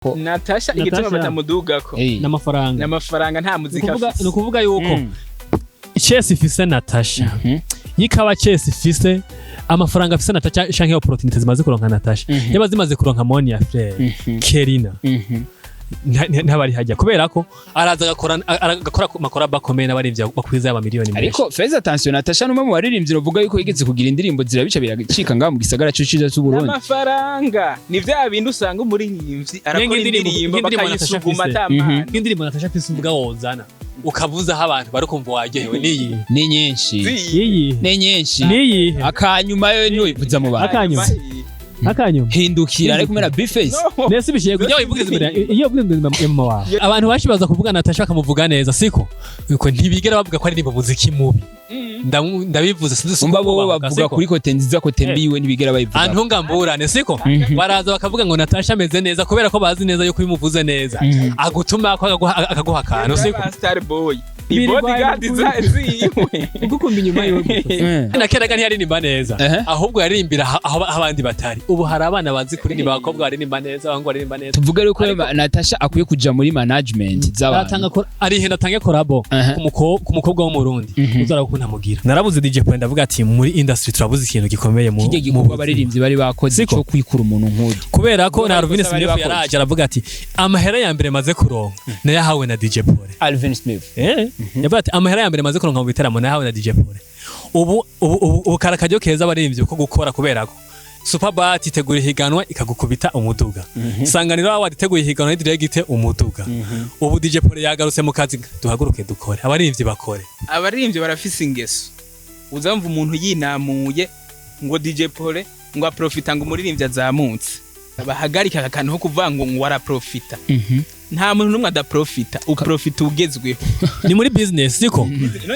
Natasha igituma Natasha. batamudugako N'amafaranga. N'amafaranga, nta muzika afise. Ni ukuvuga yuko Chelsea ifise Natasha, yikaba Chelsea ifise amafaranga afise Natasha canke opportunity zimaze kuronka Natasha, yaba zimaze kuronka Monia Fleur, Kerina, ntabari hajya, kubera ko araza agakora amakora akomeye n'abarivyi bakwiza y'ama miliyoni menshi. Ariko faites attention, Natasha numwe mu baririmbyi bavuga yuko yigeze kugira indirimbo zirabica biracika ngaha mu gisagara c'iza cy'u Burundi. N'amafaranga ni vya bindi usanga umuririmbyi arakora Nk'indirimbo- indirimbo nk'indirimbo Natasha bakayisuguma afise. ata mana. Nk'indirimbo Natasha afise, uvuga wozana ukavuzaho abantu bari kumva waryohewe niyi? Ni nyinshi. Iyi. Ni nyinshi. Niyi? Akanyuma yo ntiwivuza mu bantu. Akanyuma. Akanyuma. Hindukira ari kumwe na Bface. No. Nese bishiye kujya wivugiza imbere iyo uvuze imbere ya mama wawe, abantu benshi baza kuvuga Natasha bakamuvuga neza, siko yuko ntibigera bavuga ko aririmba umuziki mubi. Ndabivuze sinzi. Umva, bo bavuga kuri côté nziza, côté mbi we ntibigera bayivuga. Antunga mburane, siko baraza bakavuga ngo Natasha ameze neza, kubera ko bazi neza yuko iyo umuvuze neza agutuma ko akaguha akantu, siko? Ba star boy ni Biri bodyguard ziwe. Ugukunda inyuma yiwe gusa. Na kera ntiyaririmba neza, ahubwo yaririmbira aho abandi batari. Ubu hari abana bazi kuririmba, abakobwa baririmba neza, abahungu baririmba neza. Tuvuge yuko Natasha akwiye kuja muri management z'abantu. Aratanga arihenda atange collabo ku mukobwa w'Umurundi uzara ukuntu amugira. Narabuze DJ Point, ndavuga ati muri industry turabuze ikintu gikomeye mu Kijye mu gikorwa buzima. abaririmbyi bari bakoze Siko? cyo kwikura umuntu nk'uyu. Kubera ko na Ubwo Alvin bari Smith bakoze. yaraje aravuga ati amahera ya mbere maze kuronka nayahawe na DJ Paul. Alvin Smith. Yavuga ati amahera ya mbere maze kuronka mu biteramo nayahawe na DJ Paul. Ubu kara karyo keza abaririmbyi ko gukora, kubera ko Superbat itegura ihiganwa ikagukubita umuduga, Sanganiro Award iteguye ihiganwa n'idiregite umuduga. Ubu DJ Paul yagarutse mu kazi, duhaguruke dukore, abaririmbyi bakore. Abaririmbyi barafise ingeso, uzamva umuntu yinamuye ngo DJ Paul ngo aprofita, ngo umuririmbyi azamutse. Bahagarika aka kantu ko kuvuga ngo araprofita. Nta muntu n'umwe adaprofita, uprofita ugezweho. Ni muri business, siko?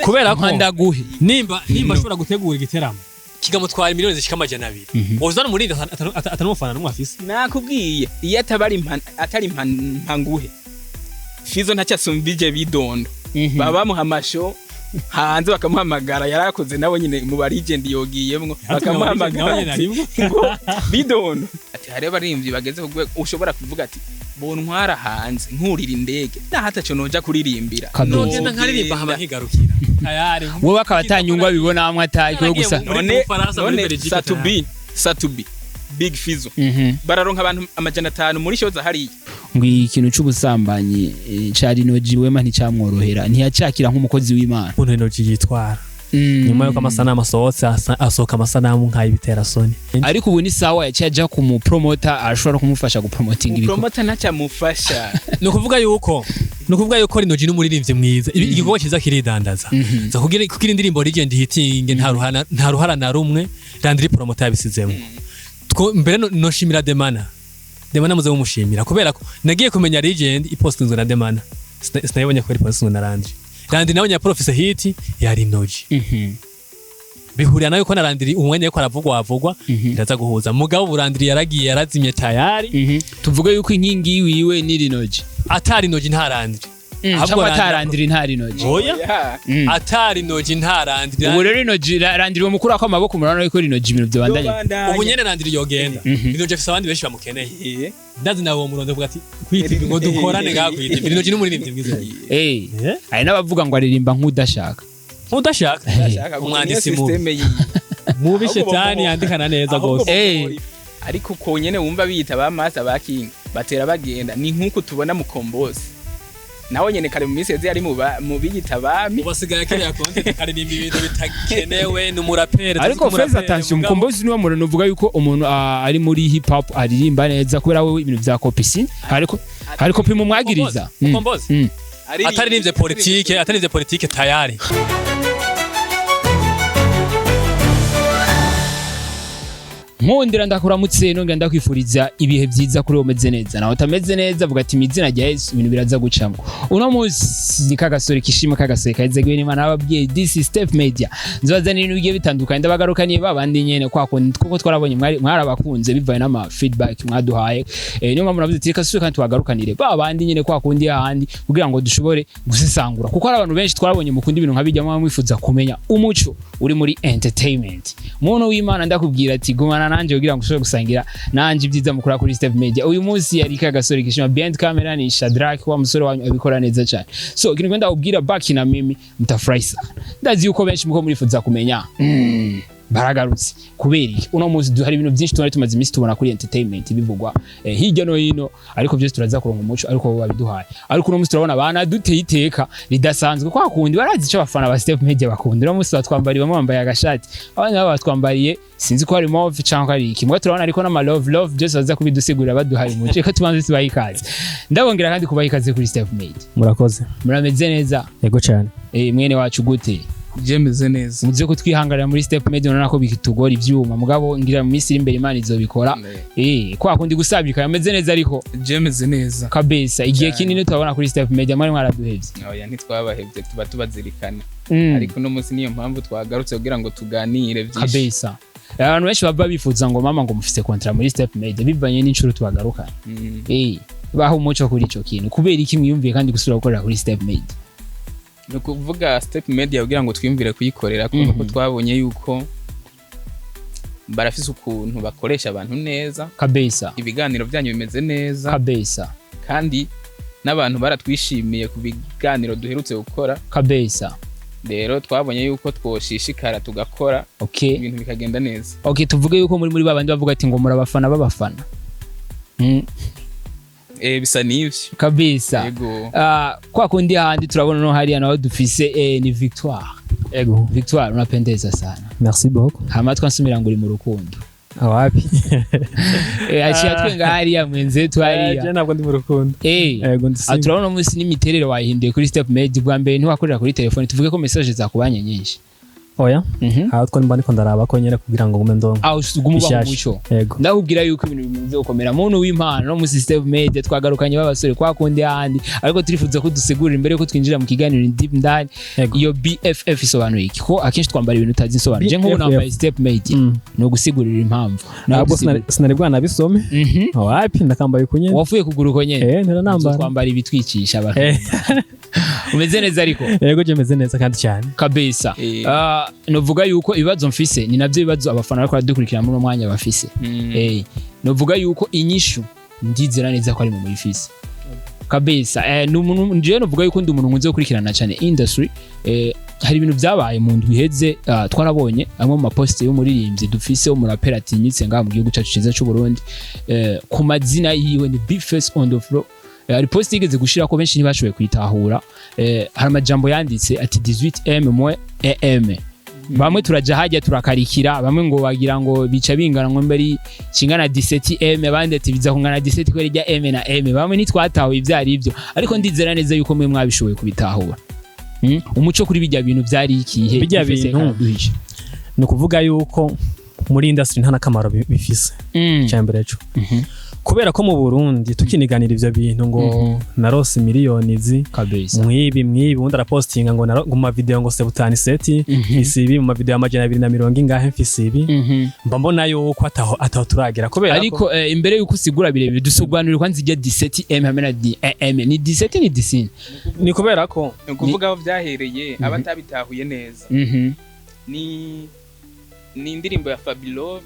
Kubera ko Ndaguhe. nimba ashobora gutegura igiteramo kikamutwara miliyoni zishika 200, wozana umurindi atanumufana n'umwe afise. Nakubwiye, iyo ataba ari atari mpanguhe Fizo ntacyo asumbije Bidondo, baba bamuha amasho hanze bakamuhamagara. Yarakoze nawe nyine mu ba legend yogiyemwo, bakamuhamagara Nawe nyine ati, arimwo. Ngo Bidondo ati hariho abaririmbyi bageze ku rwego ushobora kuvuga ati bontwara hanze nkurira indege naho ataco noja kuririmbira. Kabisa. Nogenda nkaririmba hama nkigarukira tayari. Wowe akaba atanyungwa bibona hamwe atayi gusa. Muri None Bufaransa, muri none Belgique. Satubi Big Fizo bararonka abantu 500 muri show za hariya. Ngo ikintu c'ubusambanyi ca Rinoji wema nticamworohera, ntiyacakira nk'umukozi w'Imana. Ukuntu Energy yitwara nyuma yuko amasanamu asohotse, asohoka amasanamu nk'ay'ibitera soni. Ariko ubu ni sawa, yaciye aja ku mupromota, arashobora kumufasha gupromotinga ibikorwa. Umupromota ntacamufasha. Ni ukuvuga yuko Rinoji n'umuririmbyi mwiza. Igikorwa cyiza kiridandaza. Za kugira indirimbo legend hitinge, nta ruhara na rumwe Landry Promoter yabisizemo. Mbere noshimira Demana. Demana muze mumushimira, kubera ko nagiye kumenya legend ipostinzwe na Demana. Sinayibonye ko ipostinzwe na Landry. Landry nawe nyaprofise hit ya Rinoji, bihurira nayo ko na Landry umwanya yuko aravugwa avugwa, biraza guhuza. Mugabo ubu Landry yaragiye, yarazimye tayari. Tuvuge yuko inkingi yiwiwe ni Rinoji? Atari Rinoji nta Landry. Ahubwo Cyangwa Landry- ata Landry nta Rinoji? Oya. Yeah. Atari Rinoji nta Landry. Ubu rero Rinoji, Landry uwo mukuru ako amaboko, murabona yuko Rinoji ibintu byabandanye. Yobandanya. Ubu nyene Landry yogenda, Rinoji afise abandi benshi bamukeneye. Ndazi nawe uwo murondo avuga ati kwita ngo dukorane ngaha kwita Rinoji n'umuririmbyi mwiza. Eh, hari n'abavuga ngo aririmba nk'udashaka. Udashaka. Ashaka Umwanditsi gutumia mubi. systeme yiwe. Mubi. Ahubwo Shetani yandikana neza ahubwo gose. Ariko uko nyene wumva biyita ba master ba king batera bagenda, ni nk'uko tubona Mukombozi nawe nyene kare mu minsi yeze yari mu biyita bami. Ubu asigaye akeneye content, akaririmba ibintu bitakenewe, ni umuraperi. Ariko faites attention, Mukombozi niwe muntu uvuga yuko umuntu ari muri hip hop aririmba neza, kubera we ibintu vya copy si ariko hari copy mumwagiriza. Mukombozi ataririmbye politike, ataririmbye politike tayari. Nkundira ndakuramutse, nongera ndakwifuriza ibihe byiza kuri wowe umeze neza, nawe utameze neza vuga ati izina rya Yesu ibintu biraza gucamo. Uno munsi ni kagasore kishima, kagasore kaheze gwe n'Imana ababwiye. This is Step Media, nzobazanira ibintu bigiye bitandukanye. Ndabagarukaniye babandi nyene kwa kundi kuko twarabonye mwari mwarabakunze bivaye n'ama feedback mwaduhaye. Niyo mpamvu navuze ati reka sube kandi tubagarukanire babandi nyene kwa kundi hahandi, kugira ngo dushobore gusesangura, kuko hari abantu benshi twarabonye mukunda ibintu nkabijyamo, mwifuza kumenya umuco uri muri entertainment. Muntu w'Imana, ndakubwira ati gumana. Gumana nanje kugira ngo ushobore gusangira nanje ibyiza mukura kuri Step Media. Uyu munsi yari kagasore kishima, behind camera ni Shadrack, wa musore wanyu abikora neza cyane. So ikintu ngenda kubwira, baki na mimi, mtafurahi sana. Ndazi yuko benshi muko murifuza kumenya baragarutse kubera iki. Uno munsi hari ibintu byinshi twari tumaze iminsi tubona kuri entertainment bivugwa hirya no hino, ariko byose turaza kuronka umuco, ariko bo babiduhaye. Ariko uno munsi turabona bana duteye iteka ridasanzwe, kwa kundi barazi icyo abafana ba Step Media bakunda. Uno munsi batwambariye, bamwe bambaye agashati, abandi nabo batwambariye, sinzi ko hari mauve cyangwa ari iki, mwe turabona, ariko n'ama love love byose baza kubidusigurira baduhaye umuco. Reka tubanze tubahe ikaze. Ndabongera kandi kubaha ikaze kuri Step Media. Murakoze. Murameze neza? Yego cyane. Mwene wacu, gute? Jemeze neza. Muze kutwihanganira, muri Step Media urabona ko bitugora ivyuma, mugabo ngira mu minsi iri imbere Imana izobikora. Kwa kundi gusabika yameze neza ariko. Jemeze neza. Kabisa, igihe Cyane. kinini turabona kuri Step Media mwari mwaraduhevye. Oya, ntitwabahevye, tuba tubazirikana. Ariko uno munsi niyo mpamvu twagarutse kugira ngo tuganire byinshi. Kabisa, abantu benshi baba bifuza ngo mama, ngo mufise contrat muri Step Media, bivanye n'inshuro tubagarukana. Baho umuco kuri ico kintu, kubera iki mwiyumviye kandi gusubira gukorera kuri Step Media? Ni ukuvuga Step Media, kugira ngo twiyumvire kuyikorera kuko twabonye yuko barafise ukuntu bakoresha abantu neza. Ibiganiro byanyu bimeze neza. Kandi n'abantu baratwishimiye ku biganiro duherutse gukora. Rero twabonye yuko twoshishikara tugakora, ibintu bikagenda neza. Okay, tuvuge yuko muri babandi bavuga ati ngo muri abafana b'abafana. Bisa n'ivyo. Yego. Ah, kwa kundi handi turabona no hariya naho dufise ni Victoire. Ego. Victoire, unapendeza sana. Merci beaucoup. Hama twansumira ngo uri mu rukundo? Wapi. Aciye atwenga hariya mwenzetu hariya. Je ntabwo ndi mu rukundo. Ego, ndi Ah, single. turabona umunsi n'imiterere wayihinduye kuri Step Media. Bwa mbere ntiwakorera kuri telefone, tuvuge ko message zakubanye nyinshi? Oya, aho two mba ndiko ndaraba ko nyene kugira ngo ngume ndonka Aho ugume ubaha bishasha. umuco. Yego. Ndakubwira yuko ibintu bimaze gukomera, muntu w'impano. No musi Step Media twagarukanye b'abasore kwa kundi handi, ariko turifuza ko dusigurira imbere yuko twinjira mu kiganiro deep ndani. Yego. Iyo BFF isobanuye iki, ko akenshi twambara ibintu utazi insobanuro? Je nk'ubu BFF. nambaye Step Media, ni ugusigurira impamvu. Ntabwo sinari bwanabisome. Wapi, ndakambaye uku nyene. Wavuye kugura uko nyene? Eh, ntaranambara. Twambara ibitwicisha abantu. Umeze neza ariko? Yego, je meze neza kandi cyane. Kabisa. Ah, novuga yuko ibibazo mfise ni navyo bibazo abafana bariko baradukurikira muri uno mwanya bafise. Novuga yuko inyishu ndizera neza ko ari mu muyifise kabisa. Ni umuntu, jewe novuga yuko ndi umuntu nkunze gukurikirana cyane industry. Hari ibintu byabaye mu ndwi iheze. Twarabonye amwe mu maposte y'umuririmbyi dufise w'umuraperi atinyitse ngaha mu gihugu cyacu cyiza cy'u Burundi, ku mazina yiwe ni Big Face on the floor. Hari post yigeze gushira ko benshi ntibashoboye kuyitahura. Hari amajambo yanditse ati 18M moins M. Bamwe turaja hajya turakarikira, bamwe ngo bagira ngo bica bingana, ngo mbere kingana 17M, abandi ati biza kungana 17 kubera rya M na M. Bamwe ntitwatahuye ibyo ari byo, ariko ndizera neza yuko mwe mwabishoboye kubitahura. Umuco kuri bijya bintu byari ikihe? Bijya Bifise bintu. karaduhisha. Ni ukuvuga yuko muri industry nta n'akamaro bifise. Icya mbere cyo, kubera ko mu Burundi tukiniganira ivyo bintu ngo narose miliyoni zi mwibi mwibi, ubundi arapostinga ngo ngo mu mavideo ngo sebutani seti mfise ibi, mu mavideo 200 ingahe mfise ibi. Mba mbona yuko ataho turagera kubera ko Ariko imbere yuko usigura birebire, dusobanurire kwanza ijya 17M hamwe na M ni 17 ni 17. Ni kubera ko Ni ukuvuga aho byahereye, abatabitahuye neza, ni indirimbo ya Fabilove.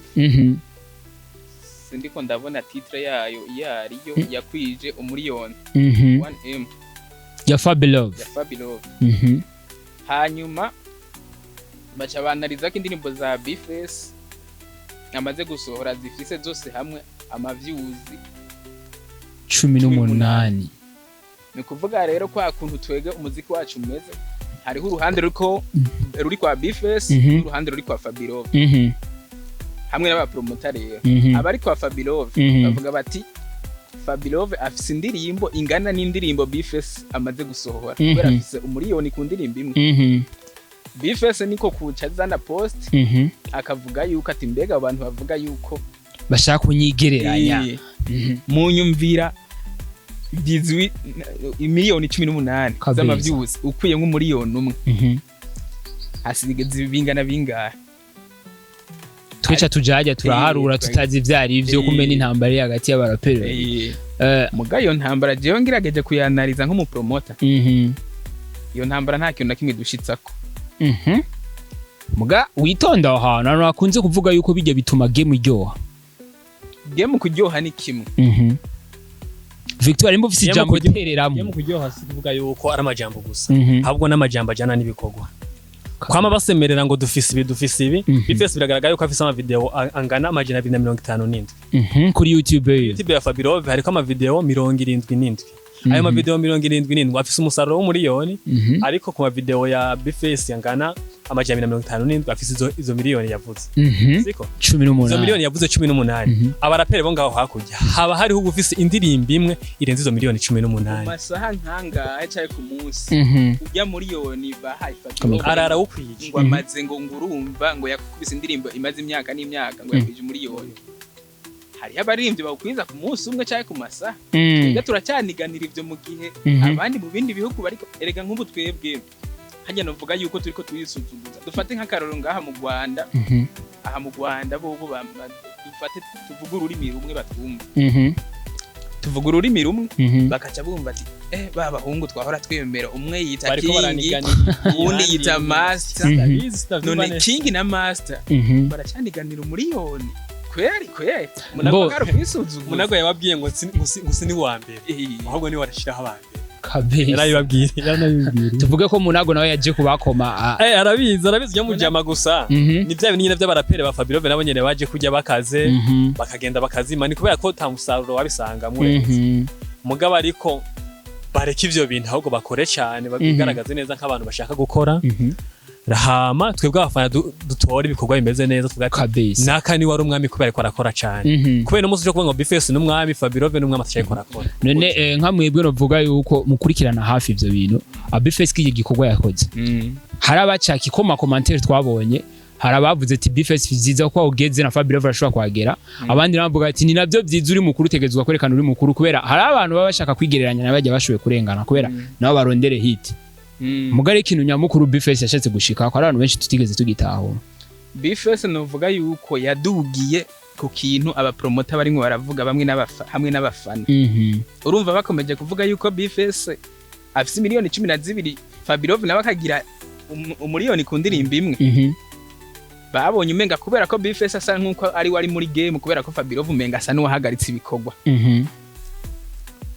Sindiko ndabona titre yayo iyo ariyo, yakwije umuriyoni, 1M. Ya Fabilove. Ya Fabilove. Hanyuma baca banariza ko indirimbo za Bface amaze gusohora zifise zose hamwe amavyuzi 18. Ni ukuvuga rero kwa kuntu twege umuziki wacu umeze, hariho uruhande ruriko ruri kwa Bface n'uruhande ruri kwa Fabilove hamwe n'abapromota. Rero abari kwa Fabilove bavuga bati Fabilove afise indirimbo ingana n'indirimbo Bface amaze gusohora, kubera afise umuriyoni ku ndirimbo imwe. Bface niko kuca azana post akavuga yuko ati mbega abantu bavuga yuko bashaka kunyigereranya. Munyumvira bizwi 18 miliyoni z'amavyuzi, ukwiye nk'umuriyoni umwe, hasigaye bingana bingahe? Twica tujajya turaharura tutazi ivyo ari ivyo, kumena intambara iri hagati y'abaraperi babiri. Muga iyo ntambara jewe ngerageje kuyanariza nk'umupromota, iyo ntambara nta kintu na kimwe dushitsako. Muga witonda aho hantu, abantu bakunze kuvuga yuko bijya bituma game iryoha. Game kuryoha ni kimwe. Victoire, nimba ufise Game ijambo kuryoha- tereramo. Kuryoha si kuvuga yuko ari amajambo gusa, ahubwo n'amajambo ajyana n'ibikorwa. Kwama basemerera ngo dufise ibi, dufise ibi. B-Face biragaragara yuko afise amavideo angana 257. Kuri YouTube. YouTube ya Fabirove hariko amavideo 77. Ayo mavideo 77 afise umusaruro w'umuriyoni, ariko ku mavideo ya B-Face angana 257 afise izo miliyoni yavuze, siko? Cumi Izo n'umunani. miliyoni yavuze 18. Abaraperi bo ngaho hakurya haba hariho ugufise indirimbo imwe irenze izo miliyoni cumi Mu n'umunani. masaha nkangahe canke ku munsi ujya miliyoni bahaye Kamwe. Fabiola Arara wukwije. ngo amaze ngo urumva ngo yakubise indirimbo imaze imyaka n'imyaka, ngo yakwije umuriyoni. Hariho abaririmbyi bawukwiza ku munsi umwe canke ku masaha. Rega turacyaniganira ivyo mu gihe abandi mu bindi bihugu bariko, erega nk'ubu twebwe hajya novuga yuko turiko turisuzuguza. Dufate nk'akarorero ngaha mu Rwanda. Aha mu Rwanda bobo dufate tuvuge ururimi rumwe batwumva, tuvuga ururimi rumwe, bakaca bumva ati ba bahungu twahora twemera, umwe yita Bariko King, baraniganira uwundi yita Master. Ndabizi, ndavyumva None neza. King na Master baracyaniganira umuriyoni kweri kweri? Bo- Munago kwisuzugura. Munago yababwiye ngo si ni uwa mbere, ahubwo ni warashiraho aba mbere. Kabisa. Yarabibabwiye, yaranabibwiriye. Tuvuge ko Munago nawe yaje kubakoma Arabizi, arabizi ujya mujama gusa. Ni bya bintu nyine by'abaraperi ba Fabirove, nabo nyene baje kurya bakaze, bakagenda bakazima, ni kubera ko ta musaruro wabisangamwo. Mugabo ariko bareka ivyo bintu, ahubwo bakore cyane, babigaragaze neza nk'abantu bashaka gukora. Hama twebwe abafana dutore ibikorwa bimeze neza, tuvuga ati Kabisa. naka ni wari umwami kubera ariko arakora cyane. Kubera umunsi uje kuvuga ngo B-Face n'umwami, Fabirove n'umwami, atacayiko arakora. None nka mwebwe novuga yuko mukurikirana hafi ivyo bintu, B-Face k'iki gikorwa yakoze, hari abacaka ikoma commentaire twabonye, hari abavuze ati B-Face vyiza ko ugeze na Fabio arashobora kuhagera, abandi nabo bavuga ati ni navyo vyiza, uri mukuru utegerezwa kwerekana uri mukuru, kubera hari abantu baba bashaka kwigereranya n'abajya bashoboye kurengana kubera nabo barondere hit. Mugari ikintu nyamukuru B-Face yashatse gushika ko hari abantu benshi tutigeze tugitahura. B-Face novuga yuko yadugiye ku kintu abapromota barimwo baravuga bamwe hamwe n'abafana. Urumva bakomeje kuvuga yuko B-Face afise miliyoni 12, Fabirov nawe akagira umuriyoni ku ndirimbo imwe. Babonye umenga kubera ko B-Face asa nkuko ari wari muri game, kubera ko Fabirov umenga asa n'uwahagaritse ibikorwa,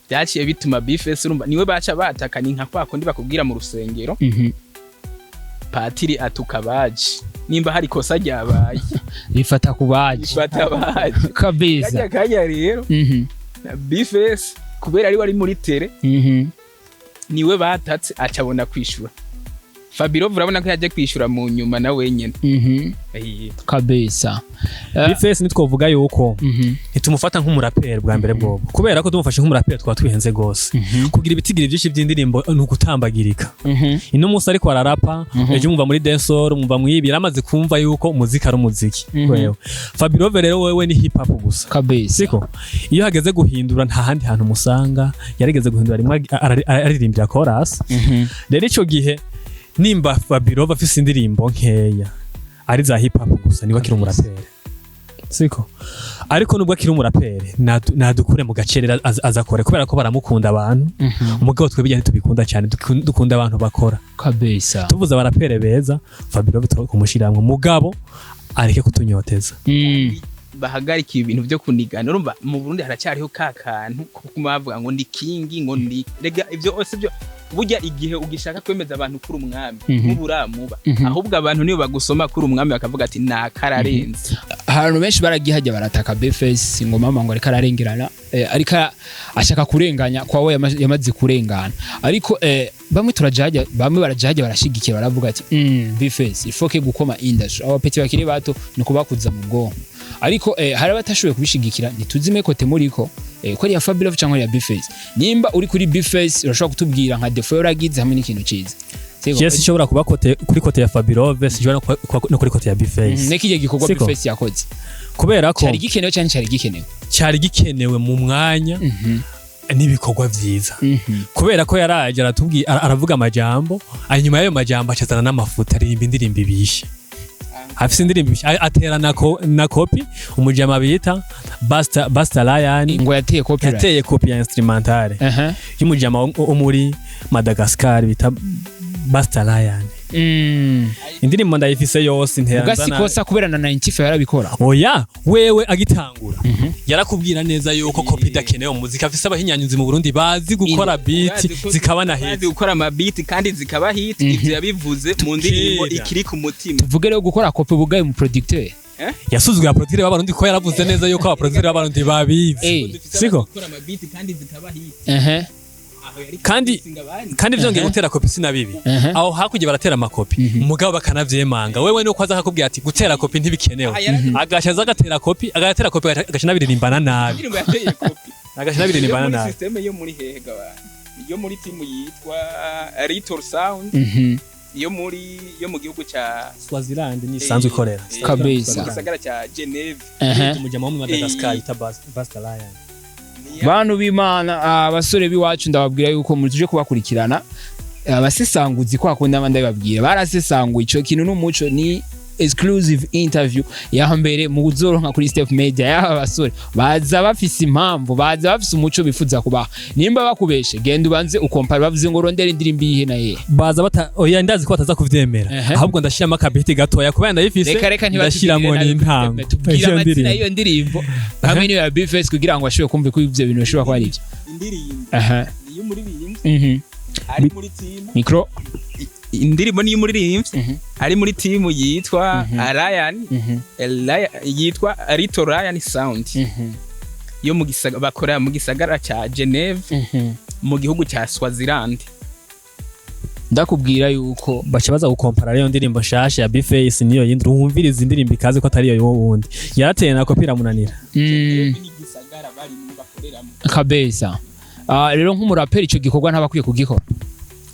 byaciye bituma B-Face, urumva niwe baca bataka. Ni nka kwa kundi bakubwira mu rusengero, patiri atuka baje nimba hari kosa ryabaye. Rifata ku baje. Ifata baje. Kabisa. Kajya kajya rero na B-Face kubera ari wari muri tele, niwe batatse, acabona kwishura. Fabirov urabona ko yaje kwishura mu nyuma na wenyene. Kabisa. B-Face nitwovuga yuko ntitumufata nk'umuraperi bwa mbere bwobo, kubera ko tumufashe nk'umuraperi twaba twihenze gose. Kugira ibitigiri byinshi by'indirimbo ni ugutambagirika. Ino munsi ariko ararapa, ejo mwumva muri dancehall, mwumva mwibi, yaramaze kumva yuko umuziki ari umuziki. Wewe Fabirove rero, wewe ni hip hop gusa. Kabisa. Siko iyo hageze guhindura nta handi hantu musanga yarigeze guhindura, rimwe araririmbira chorus. Rero ico gihe nimba Fabirove afise indirimbo nkeya ari za hip hop gusa, niwe akiri umuraperi, siko? Ariko nubwo akiri umuraperi, nadukure mu gacerera azakore, kubera ko baramukunda abantu. Umugabo twebwe ntitubikunda cyane, dukunda abantu bakora. Kabisa. Tuvuze abarapere beza, Fabirove kumushiramwe, mugabo areke kutunyoteza. Bahagarika ibintu byo kunigana. Urumva mu Burundi haracyariho ka kantu ko kuma bavuga ngo ndi king, ngo ndi, rega ibyo ose byo burya igihe ugishaka kwemeza abantu kuri umwami, nk'uburamuba. Ahubwo abantu niyo bagusoma kuri umwami bakavuga ati nakararenze. Ahantu benshi baragihajya barataka B-Face ngo mama ngo ariko ararengerana, ariko ashaka kurenganya kwa we yamaze kurengana. Ariko bamwe turajahajya, bamwe barajahajya barashigikiye, baravuga ati B-Face il faut que gukoma industry, aba petits bakiri bato ni kubakuza mu bwonko. Ariko hari abatashoboye kubishigikira, ntituzime côté muriko, ko ari ya Fabulous cyangwa ya B-Face. Nimba uri kuri B-Face, urashobora kutubwira nka défaut yoragize hamwe n'ikintu ciza? Siko? Je sinshobora kuba côté kuri côté ya Fabirove, sinshobora no kuba no kuri côté ya B-Face. N'ikije gikorwa Siko? B-Face yakoze Kubera ko cyari gikenewe cyane, cyari gikenewe. Cyari gikenewe mu mwanya n'ibikorwa vyiza, kubera ko yaraje aratubwiye, aravuga amajambo, hanyuma y'ayo majambo acazana n'amafuta, aririmba indirimbo ibishe, afise indirimbo ibishe, atera na copy umujama bita Busta Lion. Ngo yateye copyright. Yateye copy ya instrumentale y'umujama wo muri Madagascar bita Busta Ryan. Indirimbo ndayifise yose ntera. Ugasi kosa kubera na 95 yarabikora. Oya, wewe agitangura yarakubwira neza yuko kopi idakenewe mu muziki, afise abahinyanyuzi mu Burundi bazi gukora beat zikaba na hit. Bazi gukora amabiti kandi zikaba hit. Ivyo yabivuze mu ndirimbo Kera. Ikiri ku mutima. Tuvuge rero gukora kopi bugaye mu producteur. Yasuzuguye abaproducteur b'Abarundi ko yaravuze neza yuko abaproducteur b'Abarundi babizi. Siko? Gukora amabiti kandi zikaba hit. Aho yari gusinga abandi. Kandi vyongeye gutera kopi sinabibi. Aho hakurya baratera amakopi mugabo bakanavyemanga. Wewe nuko aza akakubwira ati gutera kopi ntibikenewe, agaca aza agatera kopi, agatera kopi, agaca anabiririmbana nabi. Indirimbo yateye kopi Agaca anabiririmbana yo muri nabi. système yo muri hega abantu, yo muri timu yitwa Little Sound, yo mu gihugu ca Swaziland ni isanzwe ikorera. Kabisa. Mu gisagara ca Geneve. Umujama wo muri Madagascar yita Busta Ryan. Bantu b'Imana, abasore b'iwacu, ndababwira yuko mutuje kubakurikirana. Abasesanguzi kwa kundi aba ndabibabwira barasesanguye ico kintu n'umuco. Ni exclusive interview ya mbere mu kuzoronka kuri Step Media. Yaba basore baza bafise impamvu, baza bafise umuco bifuza kubaha. Nimba bakubeshe, genda ubanze ukompara. Bavuze ngo rondera indirimbo iyihe na yehe. Baza bata, oya, ndazi ko bataza kuvyemera. Ahubwo ndashiramo akabiti gatoya kubera ndayifise. Reka reka. Ndashiramo n'intango. Tubwire Iyo amazina ndirimbo. y'iyo ndirimbo hamwe n'iyo ya B-Face kugira ngo bashobore kumva ko ivyo bintu bishobora kuba ari ivyo. Indirimbo niyo umuririmbyi ari muri timu. Micro. Indirimbo niyo umuririmbyi ari muri timu yitwa Ryan, yitwa Little Ryan Sound, yo mu gisagara, bakorera mu gisagara ca Geneve, mu gihugu ca Swaziland. Ndakubwira yuko Baca baza gukompara rero ndirimbo nshasha ya B-Face niyo yindi. Wumviriza indirimbo ikaze ko atari iyo wundi yarateye na kopi iramunanira. N'igisagara barimo bakoreramo. Kabeza. Rero nk'umuraperi ico gikorwa ntabakwiye kugikora,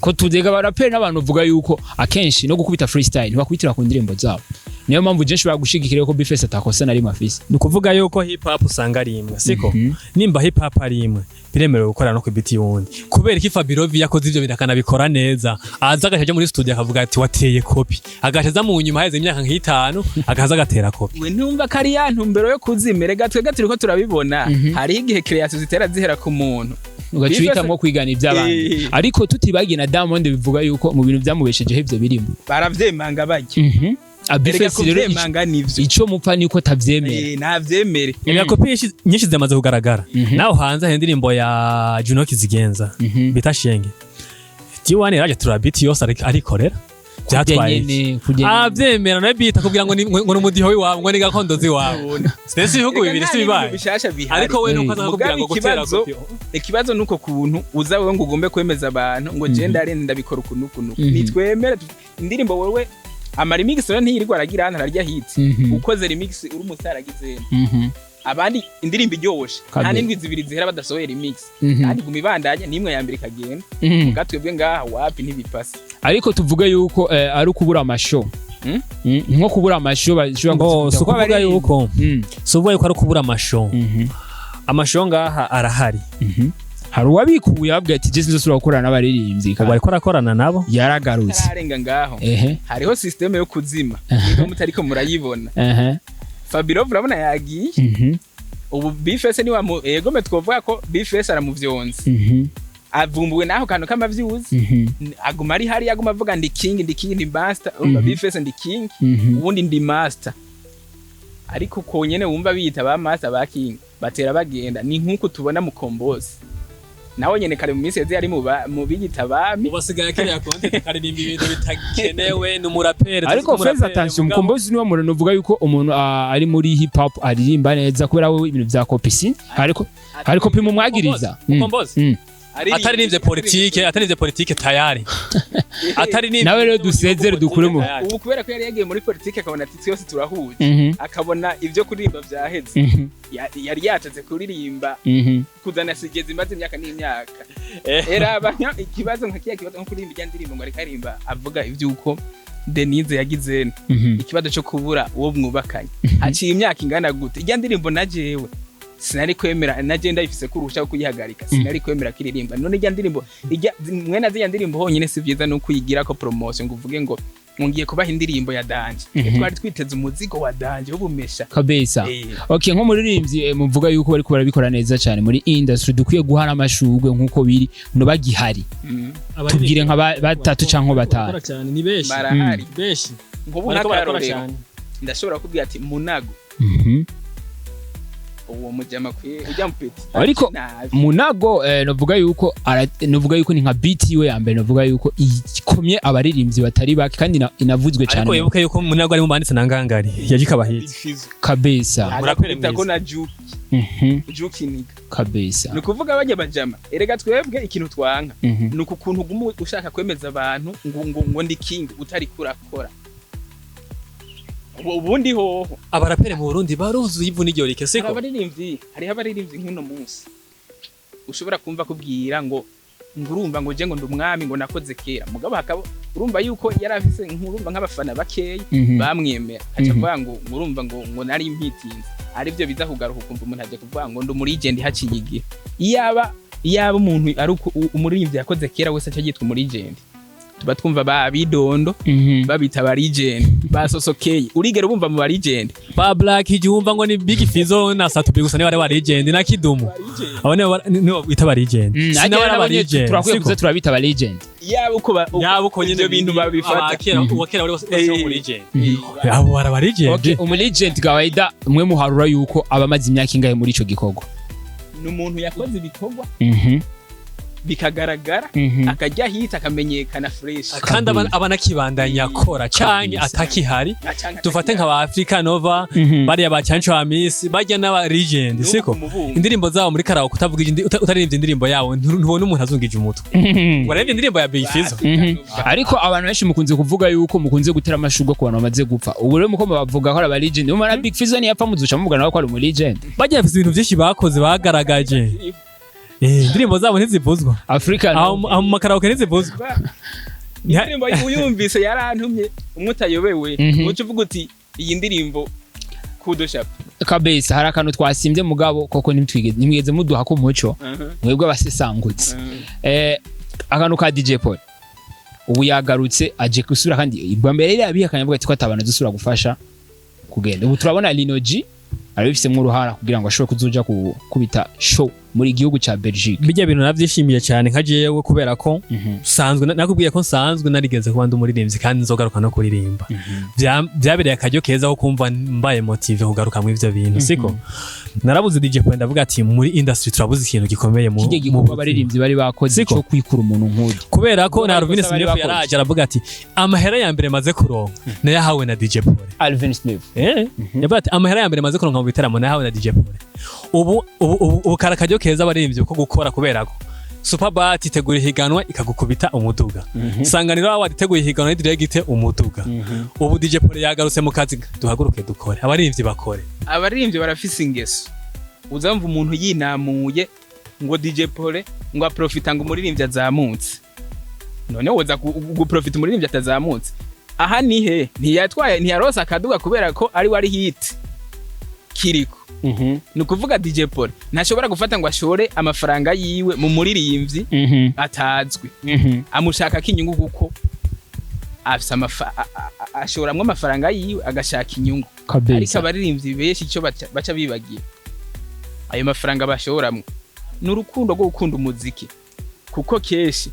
ko tudega abaraperi n'abantu bavuga yuko akenshi no gukubita freestyle ntibakubitira ku ndirimbo zabo. Niyo mpamvu je nshobora gushigikira ko B-Face atakosa na rimwe afise. Ni ukuvuga yuko hip hop usanga ari imwe, siko? Nimba hip hop ari imwe, biremerewe gukora no ku beat y'uwundi. Kubera iki Fabirovi yakoze ivyo bintu akanabikora neza, aza agaca aja muri studio akavuga ati wateye kopi, agaca aza mu nyuma haheze imyaka nk'itanu akaza agatera kopi? We ntumva ko ari ya ntumbero yo kuzimera gatwe turiko turabibona. Hariho igihe création zitera zihera ku muntu. Ugaca uhitamwo kwigana iby'abandi. Ariko tutibagiye na Diamond, bivuga yuko mu bintu byamubeshejeho ivyo birimo. Baravyemanga barya. Erega B-Face rero kuvyemanga nivyo. Ico mupfa niko tavyemera. Ntavyemere. Ega kopi nyinshi zimaze kugaragara. Naho hanze hari indirimbo ya Juno Kizigenza bita Shenge. D1 yaraje tura beat yose arikorera. Byatwaye iki? Nyene kurya nyene. Avyemera na beat akubwira ngo ni umudiho w'iwabo, ngo ni gakondo z'iwabo. Ndetse ibihugu Erega bibiri nta si n'ibintu bibaye. bishasha bihari. Ariko we nuko aza akakubwira Mugabe ngo gutera kopi. Ikibazo nuko kuntu uza wewe ngo ugombe kwemeza abantu ngo je ndarenze ndabikora uku nuku nuku. Nitwemere indirimbo wewe ama remix rero ntiyirirwa aragira hano ararya hit. Ukoze remix uri umustar agize abandi indirimbo iryoshe nta n'indwi 2 zihera badasohoye remix. Kandi guma ibandanye n'imwe ya mbere ikagenda. Gatwebwe ngaha wapi, ntibipasa. Ariko tuvuge yuko ari ukubura amasho. Nko kubura amasho bashobora Ngo si kuko ukuvuga yuko si ukuvuga yuko ari ukubura amasho. Amasho ngaha arahari. Hari uwabikuye ababwira ati je sinzosubira gukorana n'abaririmbyi. Ubu ariko arakorana nabo. Yaragarutse. Atararenga ngaho, hariho système yo kuzima niba mutariko murayibona. Fabiro urabona yagiye. Ubu B-Face ni wamu egome twovuga ko B-Face aramuvyonze. Avumbuwe n'ako kantu k'amavyuzi. Aguma ari hariya, aguma avuga ndi king, ndi king, ndi master. Urumva B-Face ndi king, ubundi ndi master. Ariko uko nyene wumva biyita ba master, ba king, batera bagenda. Ni nk'uko tubona mu Kombozi, nawe nyene kare mu minsi yeze yari mu biyita bami. Ubu asigaye akeneye content, akaririmba ibintu bitakenewe. Ni umuraperi. Ariko faites attention, Mukombozi niwe muntu uvuga yuko umuntu ari muri hip hop aririmba neza kubera we ibintu vya copy si ariko hari copy mumwagiriza. Mukombozi ataririmbye politike, ataririmbye politike tayari ataririmbye. Nawe rero dusezere dukure mu Ubu kubera ko yari yagiye muri politike akabona ati twese turahuje, akabona ibyo kuririmba vyaheze. Yari yatatse kuririmba kuzana sigeze imaze imyaka n'imyaka. Era ikibazo nka kiya kibazo nko kuririmba ijya ndirimbo ngo ariko aririmba avuga ivy'uko Denise yagize ikibazo cyo kubura uwo mwubakanye haciye imyaka ingana gute. Ijya ndirimbo na jewe sinari kwemera, na je ndayifise kurusha kuyihagarika, sinari kwemera kiririmba. None ijya ndirimbo ijya mwene zijya ndirimbo honyine si vyiza no kuyigira ko promotion ngo uvuge ngo Ngo ngiye kubaha indirimbo ya danger. Twari twiteze umuzigo wa danger w'ubumesha. Kabisa. Okay, nk'umuririmbyi muvuga yuko bariko barabikora neza cyane muri industry, dukwiye guhana amashurwe nk'uko biri no bagihari. Tubwire nka batatu canke batanu. Barakora cyane, ni benshi. Barahari. Benshi. Nk'ubu Bariko barakora nk'akarorero, cyane. ndashobora kubwira ati Munago, uwo mujama kwiye ujya mupeti. Ariko nabi. Munago, novuga yuko ni nka beat yiwe ya mbere, novuga yuko ikomye abaririmbyi batari bake kandi inavuzwe Ariko cyane. wibuke yuko Munago ari mu banditse na Ngangari yaje ikabahitse. Big Fizzo. Kabisa. Murapere Arakubita ko mwiza. na Juki. Juki niga. Kabisa. Ni ukuvuga bajya bajama, erega twebwe ikintu twanka ni uku kuntu uguma ushaka kwemeza abantu ngo ndi king utari kurakora. Ubundi hoho Abarapere mu Burundi baruzuye ivu n'iryo rike, hari siko? abaririmbyi, hariho abaririmbyi nk'uno munsi ushobora kumva kubwira ngo urumva ngo je ngo ndi umwami, ngo nakoze kera, mugabo hakaba urumva yuko yari afise nkurumva nk'abafana bakeyi bamwemera, aca avuga ngo urumva ngo nari mpitinze, aribyo biza kugaruka ukumva umuntu aje kuvuga ngo ndi umulegend haciye igihe. Iyaba umuntu ari umuririmbyi yakoze kera wese aca yitwa umulegend, tuba twumva ba Bidondo babita ba legend, basosokeye, urigera ubumva mu ba legend? Ba Black igihumva ngo ni Big Fizzo na Satubi gusa niba ari ba legend na Kidumu, abo nibo bita ba legend. Sinaba ari aba legend, Turakwiye siko? kuza turabita aba legend. Yaba uko Yaba uko nyine ivyo bintu babifata. Abakera, uwakera bari bose mu legend, abo bara ba legend. Okay, umu legend kawaida mwe muharura yuko aba amaze imyaka ingahe muri ico gikorwa? Ni umuntu yakoze ibikorwa bikagaragara, akajya hita, akamenyekana fresh. Kandi aba anakibandanya akora canke atakihari. Dufate nka ba Africa Nova, bariya ba Canco Hamisi, bajya n'aba legend, siko? Indirimbo zabo muri karaoke, utavuga utaririmbye indirimbo yabo, ntubona umuntu azungije umutwe. Warembye indirimbo ya Big Fizzo. Ariko abantu benshi mukunze kuvuga yuko mukunze gutera amashurwe ku bantu bamaze gupfa. Ubu rero muko bavuga ko ari aba legend, umara Big Fizzo ntiyapfa, muzuca muvuga nawe ko ari umu legend? Bajya bafise ibintu byinshi bakoze bagaragaje. Indirimbo zabo ntizivuzwa. Africa Aho mu makaraoke ntizivuzwa. Indirimbo uyumvise yarantumye umwe utayobewe, uca uvuga uti iyi ndirimbo kudosha. Kabisa. Hari akantu twasimbye mugabo koko ntimwigeze muduha ko umuco mwebwe abasesangutse. Akantu ka DJ Paul, ubu yagarutse aje gusubira, kandi bwa mbere yari yabihakanye avuga ati ko atabana dusubira gufasha kugenda. Ubu turabona Lino G arabifisemo uruhara kugira ngo ashobore kuzoja kubita show muri gihugu ca Belgique. Bijya bintu navyishimiye cyane nka jewe kubera ko sanzwe nakubwiye ko nsanzwe narigeze kuba ndi umuririmbyi kandi nzogaruka no kuririmba. Byabereye akaryo keza ko kumva mbaye motivé kugaruka muri ivyo bintu, siko? Narabuze DJ Paul, ndavuga ati muri industry turabuze ikintu gikomeye mu Kijye mu gikorwa buzima. abaririmbyi bari bakoze Siko? cyo kwikura umuntu nk'uyu. Kubera ko na Ubwo Alvin bari Smith bakoze. yaraje aravuga ati amahera ya mbere maze kuronka nayahawe na DJ Paul. Alvin Smith. Yavuga ati amahera ya mbere maze kuronka mu biteramo nayahawe na DJ Paul. Ubu kari akaryo keza abaririmbyi ko gukora, kubera ko Superbat itegura ihiganwa ikagukubita umuduga, Sanganiro Award iteguye ihiganwa n'idiregite umuduga. Ubu DJ Paul yagarutse mu kazi, duhaguruke dukore, abaririmbyi bakore. Abaririmbyi barafise ingeso, uzamva umuntu yinamuye ngo DJ Paul ngo aprofita ngo umuririmbyi azamutse. None woza guprofita umuririmbyi atazamutse? Aha nihe ntiyatwaye, ntiyarose akaduga kubera ko ari wari hit kiriko. Ni ukuvuga DJ Paul ntashobora gufata ngo ashore amafaranga yiwe mu muririmbyi atazwi, amushaka ko inyungu, kuko afise ashoramwo amafaranga yiwe agashaka inyungu. Ariko abaririmbyi benshi icyo baca bibagira, ayo mafaranga bashoramwo ni urukundo rwo gukunda umuziki, kuko kenshi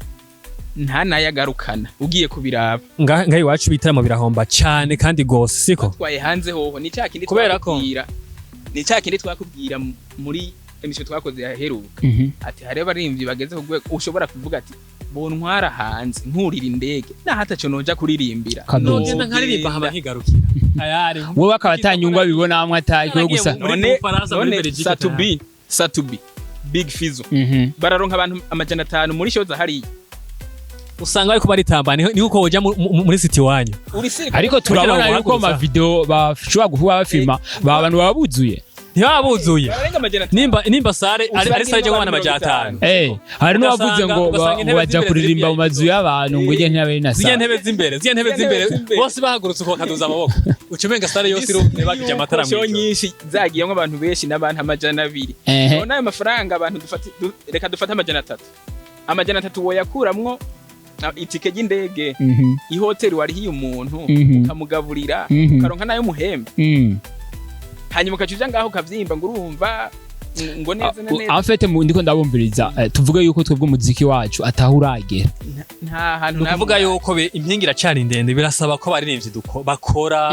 nta nayagarukana ugiye kubiraba. Ngaha iwacu ibitaramo birahomba cyane kandi gose, siko? Twaye hanze hoho ni cya kindi Kubera ko- twakubwira, ni cya kindi twakubwira muri emission twakoze yaheruka, ati hariho abaririmbyi bageze ku rwego ushobora kuvuga ati bontwara hanze nkurira indege naho ataco noja kuririmbira. Nogenda nkaririmba hama nkigarukira ayari. Wowe akaba atanyungu abibona hamwe atari gusa. Muri None Bufaransa, muri none Belgique. Satubi, Big Fizzo bararonka abantu 500 muri show za hariya. Usanga bariko baritamba, ni uko woja muri city wanyu. Uri siri. Ariko turabona Kugira ngo yuko bahaguruka. ama video bashobora kuba bafilma ba bantu baba buzuye. Ntibaba buzuye. Bararenga 500. Nimba salle ari salle ijamwo abana 500. Hari n'uwavuze ngo Ugasanga ngo intebe bajya z'imbere kuririmba ziri mu mazu y'abantu, ngo ujye ntiyabe na zirya salle. ntebe z'imbere, zirya ntebe Zirya ntebe z'imbere z'imbere. bose bahagurutse uko bakaduza amaboko, uca umenga salle yose iruzuye, bakije amatara Show mw'ijoro. nyinshi zagiyemwo abantu benshi n'abantu 200. None ayo mafaranga abantu dufate, reka dufate 300, 300 woyakuramwo. Itike ry'indege, ihoteli warihiye umuntu, ukamugaburira, ukaronka nayo muhemba, hanyuma ukaca uja ngaho ukavyimba ngo urumva ngo neza na neza. En fait, ndiko ndabumviriza, tuvuge yuko twebwe umuziki wacu ataho uragera. Nta hantu Ni ukuvuga namwe. yuko impinga iracari ndende. Birasaba ko abaririmbyi bakora,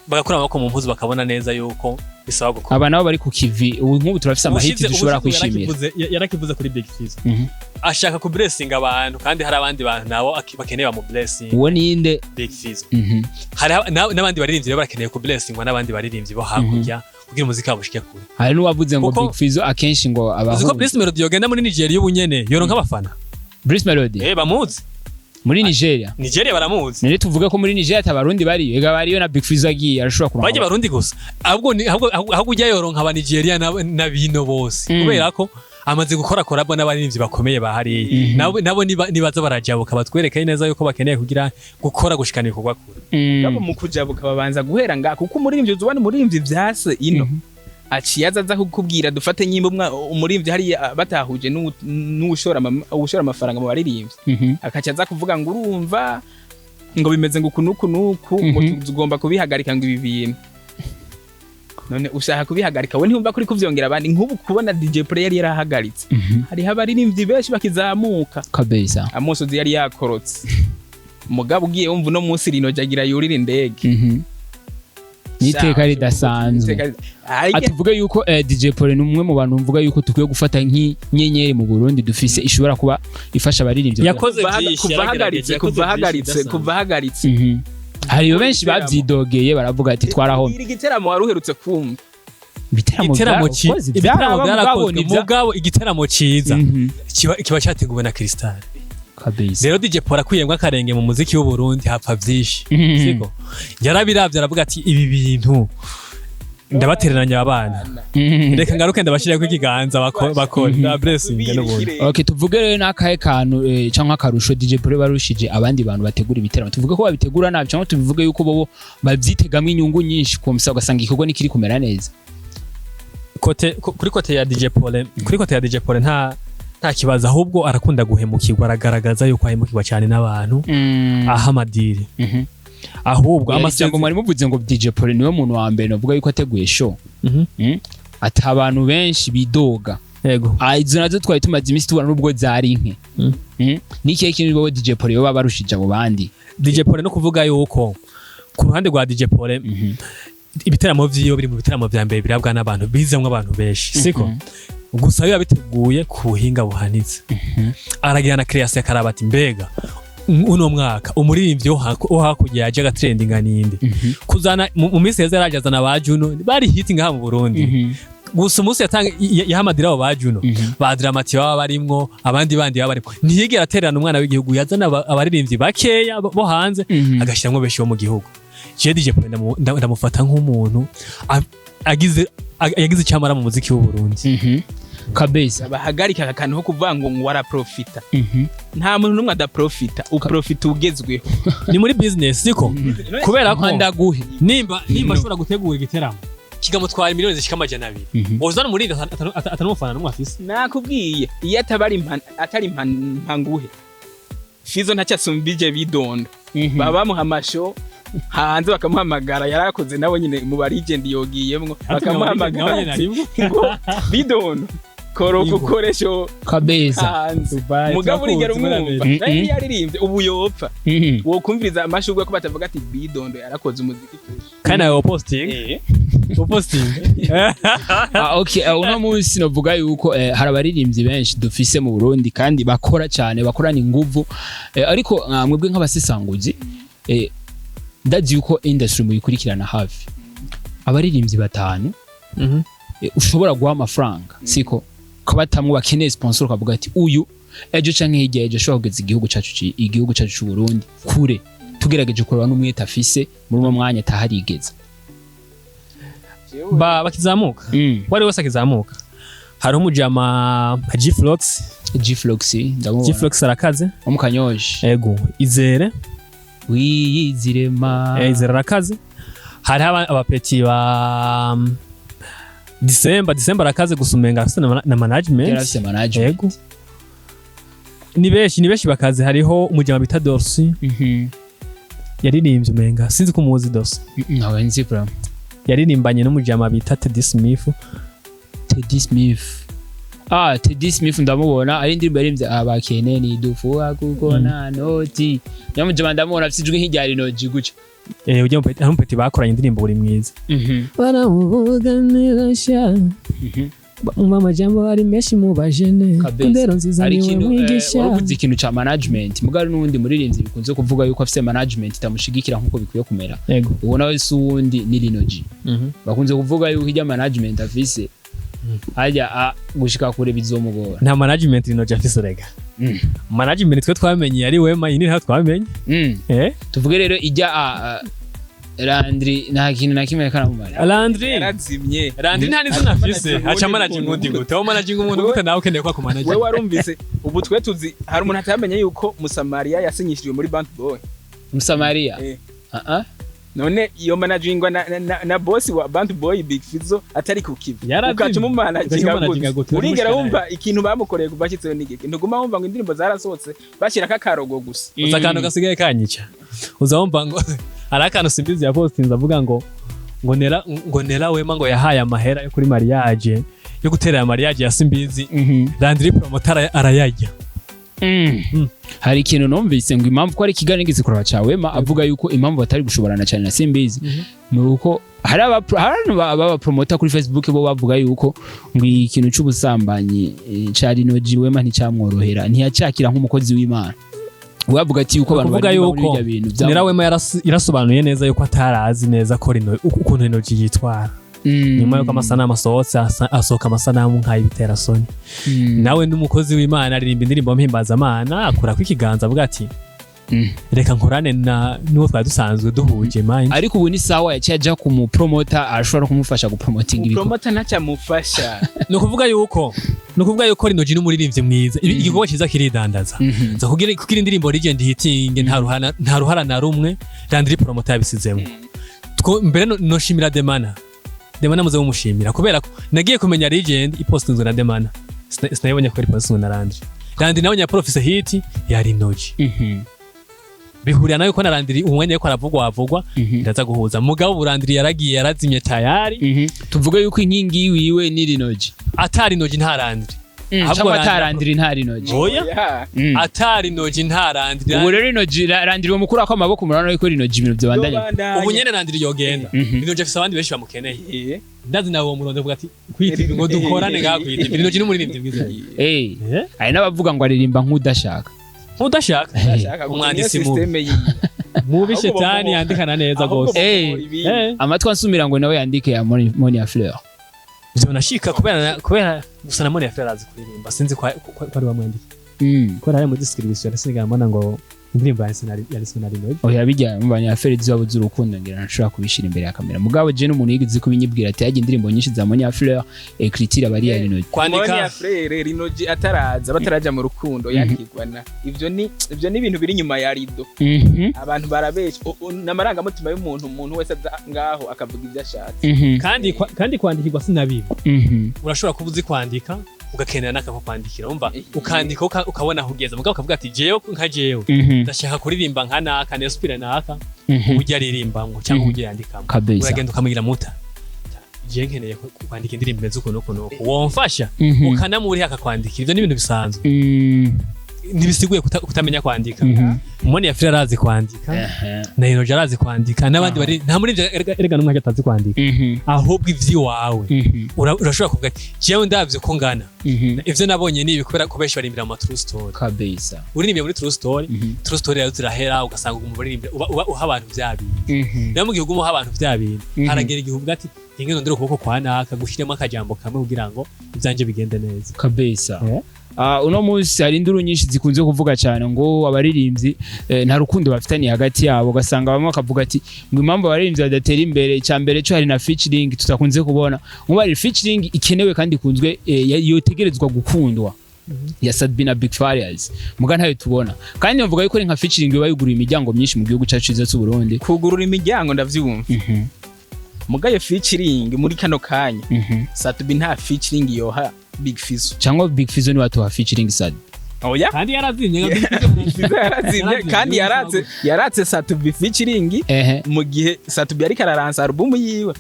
bagakura amaboko mu mpuzu, bakabona neza yuko bisaba gukora. Aba nabo bari ku kivi ubu. Nk'ubu turafise amahiti dushobora Ubushize kwishimira. yarakivuze kuri Big Fizzo. Ashaka ku blessing abantu, kandi hari abandi bantu nabo bakeneye bamu blessing. Uwo ninde? Big Fizzo. Hari n'abandi baririmbyi rero barakeneye ku blessingwa n'abandi baririmbyi bo hakurya kugira umuziki wabo ushike kure. Hari n'uwavuze ngo Kuko Big Fizzo akenshi ngo uzi ko abahungu Bruce Melody yogenda muri Nigeria ubu nyene yoronka abafana. Bruce Melody? Eh, bamuzi. Muri Nigeria? Nigeria baramuzi. None tuvuge ko muri Nigeria atabarundi bariyo? Ega bariyo, na Big Fizzo agiye arashobora kuronka. Bajya barundi gusa, ahubwo ahubwo ujya yoronka aba Nigeria n'abino bose, kubera ko amaze gukora collabo n'abaririmbyi bakomeye bahariye. Nabo nibaza barajabuka batwereke neza yuko bakeneye kugira gukora gushikana ibikorwa kure. Gabo mu kujabuka babanza guhera ngaha, kuko umuririmbyi uzubona umuririmbyi vyase ino aciye aza kukubwira, dufate nyimba umuririmbyi hariya batahuje n'uwushora amafaranga mu baririmbyi, akaca aza kuvuga ngo urumva ngo bimeze ngo uku nuku nuku, ngo tugomba kubihagarika, ngo ibi bintu. None ushaka kubihagarika, we ntiyumva kuri kuvyongera abandi? Nk'ubu kubona DJ Play yari yarahagaritse, hariho abaririmbyi benshi bakizamuka. Kabisa. Amosozi yari yakorotse, mugabo ugiye wumva uno munsi rino jagira yurira indege. Ni iteka ridasanzwe. Atuvuge yuko DJ Paul ni umwe mu bantu mvuga yuko tukwiye gufata nk'inyenyeri mu Burundi dufise, ishobora kuba ifasha abaririmbyi. Yakoze byinshi, Kuva yaragerageje, ahagaritse, yakoze kuva byinshi ahagaritse, bidasanzwe. kuva ahagaritse. Hari benshi bavyidogeye, baravuga ati twarahomye. Iri giteramo wari uherutse kumva? Ibiteramo Igiteramo byarakoze, ibiteramo byaraba, byarakozwe, mugabo ni mugabo igiteramo ciza kiba cyateguwe na Crystal. Kabisa. Rero DJ Paul akuyemwo akarenge mu muziki w'u Burundi hapfa vyinshi. Siko yarabiravye aravuga ati ibi bintu ndabatereranya abana, reka ngaruke ndabashireko ikiganza bakore da blessing n'ubundi. Okay, tuvuge rero n'akahe kantu canke akarusho DJ Paul barushije abandi bantu bategura ibiteramo? Tuvuge ko babitegura nabi, canke tubivuge yuko bobo bavyitegamwo inyungu nyinshi kumsa, ugasanga igikorwa nikiri kumera neza? Kuri côté ya DJ Paul, kuri côté ya DJ Paul nta kibazo, ahubwo arakunda guhemukirwa, aragaragaza yuko ahemukirwa cyane n'abantu aha amadiri. Ahubwo Ijambo amasezerano mwari muvuze ngo DJ Paul niwe muntu wa mbere navuga yuko ateguye show ati abantu benshi bidoga. Yego. Ah, izo nazo twari tumaze iminsi tubona nubwo zari nke. Ni ikihe kintu wowe DJ Paul yoba barushije abo bandi? DJ Paul, no kuvuga yuko ku ruhande rwa DJ Paul, ibiteramo vyiwe biri mu biteramo vya mbere birabwa n'abantu, bizamwo abantu benshi, siko? Gusa biba biteguye ku buhinga buhanitse. Aragira na création, akaraba ati mbega uno mwaka umuririmbyi wo hakurya yaje agatrendinga ninde? Kuzana mu minsi yeze yaraje azana ba Juno bari hit ngaha mu Burundi. Gusa umunsi yatanga yahamadira abo ba Juno, ba Dramati baba barimwo, abandi bandi baba barimwo, ntiyigera atererana umwana w'igihugu. Yazana abaririmbyi bakeya bo hanze, agashiramwo benshi bo mu gihugu. Je DJ Paul ndamufata nk'umuntu agize icyamara mu muziki w'u Burundi. Kabisa. Bahagarika aka kantu ko kuvuga ngo waraprofita. Nta muntu n'umwe adaprofita. Uprofita ugezweho. Ni muri business, siko? Kubera ko Nka ndaguhe. nimba ashobora gutegura igiteramo kikamutwara miliyoni zishika 200, wozana umurindi atanumufana n'umwe afise. Nakubwiye, iyo ataba ari atari mpanguhe Fizo ntacyo asumbije Bidondo. Baba bamuha amasho hanze, bakamuhamagara, yarakoze nawe nyine mu ba legend yogiyemwo, bakamuhamagara Nawe nyine ati arimwo. ngo Bidondo koroka ukoresho Kabisa. hanze. Dubai, Mugabo urigera turakuzi muri umwumva Amerika. nayo yaririmbye ubu yopfa, wokumviriza amashurwe ko batavuga ati Bidondo yarakoze umuziki fresh. Kandi nawe posting posting. Ah, okay, uno munsi novuga yuko hari abaririmbyi benshi dufise mu Burundi kandi bakora cyane, bakorana inguvu, ariko mwebwe nk'abasesanguzi, ndazi yuko industry muyikurikirana hafi, abaririmbyi batanu ushobora guha amafaranga, siko kabatamwe bakeneye sponsor, ukavuga ati uyu ejo canke hirya ejo ashobora kugeza igihugu cacu c'u Burundi kure, tugerageje kureba n'umwete afise muri uno mwanya ataharigeza. Bakizamuka, wari wese akizamuka, hariho umujama G-Flox. G-Flox, ndamubona. G-Flox arakaze. Wo mu Kanyosha. Ego, Izere. Wiyizirema. Izere arakaze. Hariho abapeti ba December. December arakaze, gusa umenga afise na management. Yarafise management. Ego. Ni benshi bakaze. Hariho umujama bita Dorsi, yaririmbye, umenga sinzi ko umuzi Dorsi. Ntawe nzi bro. Yaririmbanye n'umujama bita Teddy Smith. Teddy Smith, ah, Teddy Smith ndamubona, ari indirimbo yaririmbye abakene ni dufuha kuko nta noti. Nyamujama ndamubona, afite ijwi nk'irya Rinoji gutyo. Eh, ujya mu hari umupeti bakoranye indirimbo uri mwiza, baramuvuga neza sha, bamva amajambo ari menshi mu bajene. Kabisa. Ndero nziza Hari niwe ikintu mwigisha. Wari ikintu ca management, mugabo n'uwundi muririmbyi bikunze kuvuga yuko afise management itamushigikira nkuko bikwiye kumera. Yego. Uwo nawe si uwundi, ni Rinoji. Bakunze kuvuga yuko ijya management afise hajya gushika kure bizomugora. Nta management Rinoji afise rega. Management twe twamenye ari Wema, iyi ni ntayo twamenye. Eh. Tuvuge rero ijya Landry nta kintu na kimwe karamumara. Landry. Yarazimye. Landry nta n'izina afise, aca managing undi gute? Aho managing umuntu gute nawe ukeneye ko akumanaging? We warumvise ubu twe tuzi hari umuntu atamenye yuko Musamariya yasinyishijwe muri Bantu Boy? Musamariya? Eh. Ah ah. None iyo managingwa na boss wa Bantu Boy Big Fizzo atari ku kivi, Yarazimye. ukaca umumanaginga Ugaca umumanaginga gute? gute? Urigera Uramushikana. wumva ikintu bamukoreye kuva ashitseyo n'igiki? Ntuguma wumva ngo indirimbo zarasohotse bashyirako akarogo gusa. Uza akantu gasigaye kanyica, uza wumva ngo hari akantu Simbizi yapostinze avuga ngo Nera Wema ngo yahaye amahera yo kuri mariage, yo guterera mariage ya Simbizi, Landry Promoter arayarya. Hari ikintu numvise ngo impamvu ko ari ikiganiro nigeze kuraba ca Wema avuga yuko impamvu batari gushoborana cyane na Simbizi ni uko hari abantu b'abapromota kuri Facebook bo bavuga yuko ngo ikintu c'ubusambanyi ca Rinoji Wema nticyamworohera, ntiyacakira nk'umukozi w'Imana. We avuga ati yuko abantu Kuvuga baririmba muri yuko birya bintu Nera Wema yarasobanuye neza yuko atarazi neza ko Rino ukuntu Rinoji yitwara. Nyuma yuko amasanamu asohotse, asohoka amasanamu nk'ay'ibitera soni. Nawe n'umukozi w'Imana, aririmba indirimbo mpimbazamana, akurako ikiganza avuga ati reka nkorane na n'uwo twari dusanzwe duhuje mind. Ariko ubu ni sawa, yaciye aja ku mupromota ashobora kumufasha gupromotinga ibikorwa. Promoter ntacamufasha. Ni ukuvuga yuko Rinoji n'umuririmbyi mwiza. Igikorwa cyiza kiridandaza. Za kugira indirimbo Legend hitinge, nta ruhara na rumwe Landry Promoter yabisizemo. Mbere noshimira Demana. Demana muze mumushimira kubera ko nagiye kumenya Legend ipostinzwe na Demana. Sinayibonye ko ipostinzwe na Landry. Landry nawe nyaprofise hit ya Rinoji. Bihurira nayo ko na Landry umwanya yuko aravugwa avugwa, ndaza guhuza. Mugabo Burandiri yaragiye, yarazimye tayari. Tuvuge yuko inkingi yiwe ni Rinoji? Atari Rinoji nta Landry. Ahubwo Cyangwa Landry- ata Landry nta Rinoji? Oya. Yeah. Atari Rinoji nta Landry. Ubu rero Rinoji, Landry uwo mukuru ako amaboko, murabona yuko Rinoji ibintu byabandanya. Yobandanya. Ubu nyene Landry yogenda. Rinoji afise abandi benshi bamukeneye. Ndazi nawe uwo murondo avuga ati kwitibi ngo dukorane ngaha kwitibi. Rinoji n'umuririmbyi mwiza. Eh, Eh? hari n'abavuga ngo aririmba nk'udashaka. Nk'udashaka. Ashaka Umwanditsi gutumia mubi. systeme yiwe. Mubi. Ahubwo Shetani yandikana neza ahubwo gose. Eh. bamubora ibindi. Eh. Amatwi ansumira ngo nawe yandike ya Monia Fleur. Ivyo nashika kubera gusa na Monia Fleur azi kuririmba, sinzi ko ari wamwandika. Kubera ari muri description sinigera mbona ngo indirimbo ya Arsenal Rinoji. Oya, bijya mu Monia Fleur zabo z'urukundo ngira ntashobora kubishira imbere ya kamera, mugabo je n'umuntu yigeze kubinyibwira ati yagiye indirimbo nyinshi za Monia Fleur écriture aba ari iya Rinoji. Kwandika. Monia Frere Rinoji ataraza, bataraja mu rukundo yakigwana. Ivyo ni ibintu biri inyuma ya rido. Abantu barabesha. N'amarangamutima y'umuntu, umuntu wese aza ngaho akavuga ivyo ashatse. Kandi kwandikirwa sinabibi. Urashobora kuba uzi kwandika ugakenera n'akakukwandikira, umva, ukandika ukabona aho ugeze, mugabo ukavuga ati jewe nka jewe ndashaka kuririmba nka naka, nesupire naka, uburyo aririmbamwo cyangwa uburyo yandikamo. Uragenda ukamubwira muta jewe nkeneye kwandika indirimbo imeze uku n'uku n'uku, womfasha? Ukanamuriha akakwandikira. Ivyo ni ibintu bisanzwe, ntibisiguye kutamenya kwandika. Monia Fleur arazi kwandika, na Enoje arazi kwandika, n'abandi bari nta muri ivyo erega n'umwe atazi kwandika. Ahubwo ivy'iwawe urashobora kuvuga ati jewe ndavye ko ngana, ivyo nabonye ni ibi, kubera ko benshi baririmbira mu ma true story. Uririmbye muri true story, true story rero zirahera, ugasanga uguma uririmbira uba uha abantu vya bintu. Rero mu gihe uguma uha abantu vya bintu, haragera igihe uvuga ati inge ndondera ukuboko kwa naka gushiremo akajambo kamwe kugira ngo ivyanje bigende neza. Kabisa. Eh? Ah, uno munsi hari induru nyinshi zikunze kuvuga cyane ngo abaririmbyi nta rukundo bafitaniye hagati yabo, ugasanga bamwe bakavuga ati ngo impamvu abaririmbyi badatera imbere, icya mbere cyo hari na featuring tutakunze kubona, ngo hari featuring ikenewe kandi ikunzwe, yotegerezwa gukundwa ya Sadbi na Big Farious, muga ntayo tubona, kandi bavuga yuko ari nka featuring iba yuguruye imiryango myinshi mu gihugu cyacu cyiza cy'u Burundi. Kugurura imiryango ndavyumva, mugayo featuring muri kano kanya, Satubi nta featuring yoha Big Fizzo. Cyangwa Big Fizzo niwe atuha featuring Sadbi? Oya. Kandi yarazimye. Fizzo yarazimye kandi yaratse Sat-B featuring mu gihe Sat-B ariko araransa album yiwe.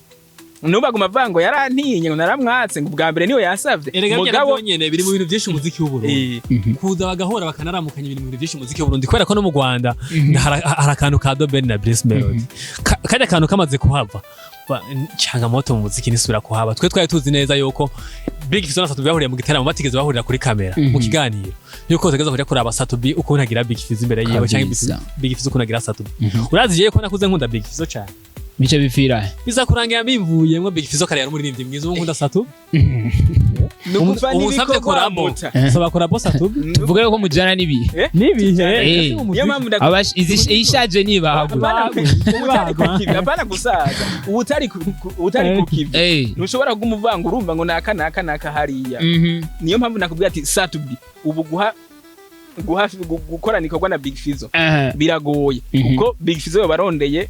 Nubu aguma avuga ngo yarantinye, ngo naramwatse, ngo ubwa mbere niwe yasavye. Erega mugabo byonyene biri mu bintu byinshi umuziki w'Uburundi, kuza bagahora bakanaramukanya, ibintu mu bintu byinshi umuziki w'Uburundi, kubera ko no mu Rwanda hari akantu ka The Ben na Bruce Melody. Kajya kantu kamaze kuhava, changamoto mu muziki nisubira kuhaba. Twe twari tuzi neza yuko Big Fizzo na Sat-B bahuriye mu gitaramo, batigeze bahurira kuri kamera mu kiganiro, yuko tegeza kuja kuraba Sat-B ukuntu agira Big Fizzo imbere yiwe cyangwa Big Fizzo ukuntu agira Sat-B. Urazi jewe ko nakuze nkunda Big Fizzo cyane. Bice bipfira. Biza kurangira bimvuyemwo. Big Fizzo kare yari umuririmbyi mwiza, ubu nkunda Sat-B. Nukuva Ubu usabye n'ibikorwa collabo. muta. Saba collabo Sat-B. Tuvuge yuko mujana n'ibihe. N'ibihe. Eh. Niyo mpamvu Ishaje nibahagura. Apana, ubutari ku kivi, apana gusaza, ubutari ku kivi, ntushobora kuguma uvanga, urumva ngo naka naka naka hariya. Niyo mpamvu nakubwira ati Sat-B ubu guha guha gukorana ikorwa na Big Fizzo biragoye, kuko Big Fizzo yobarondeye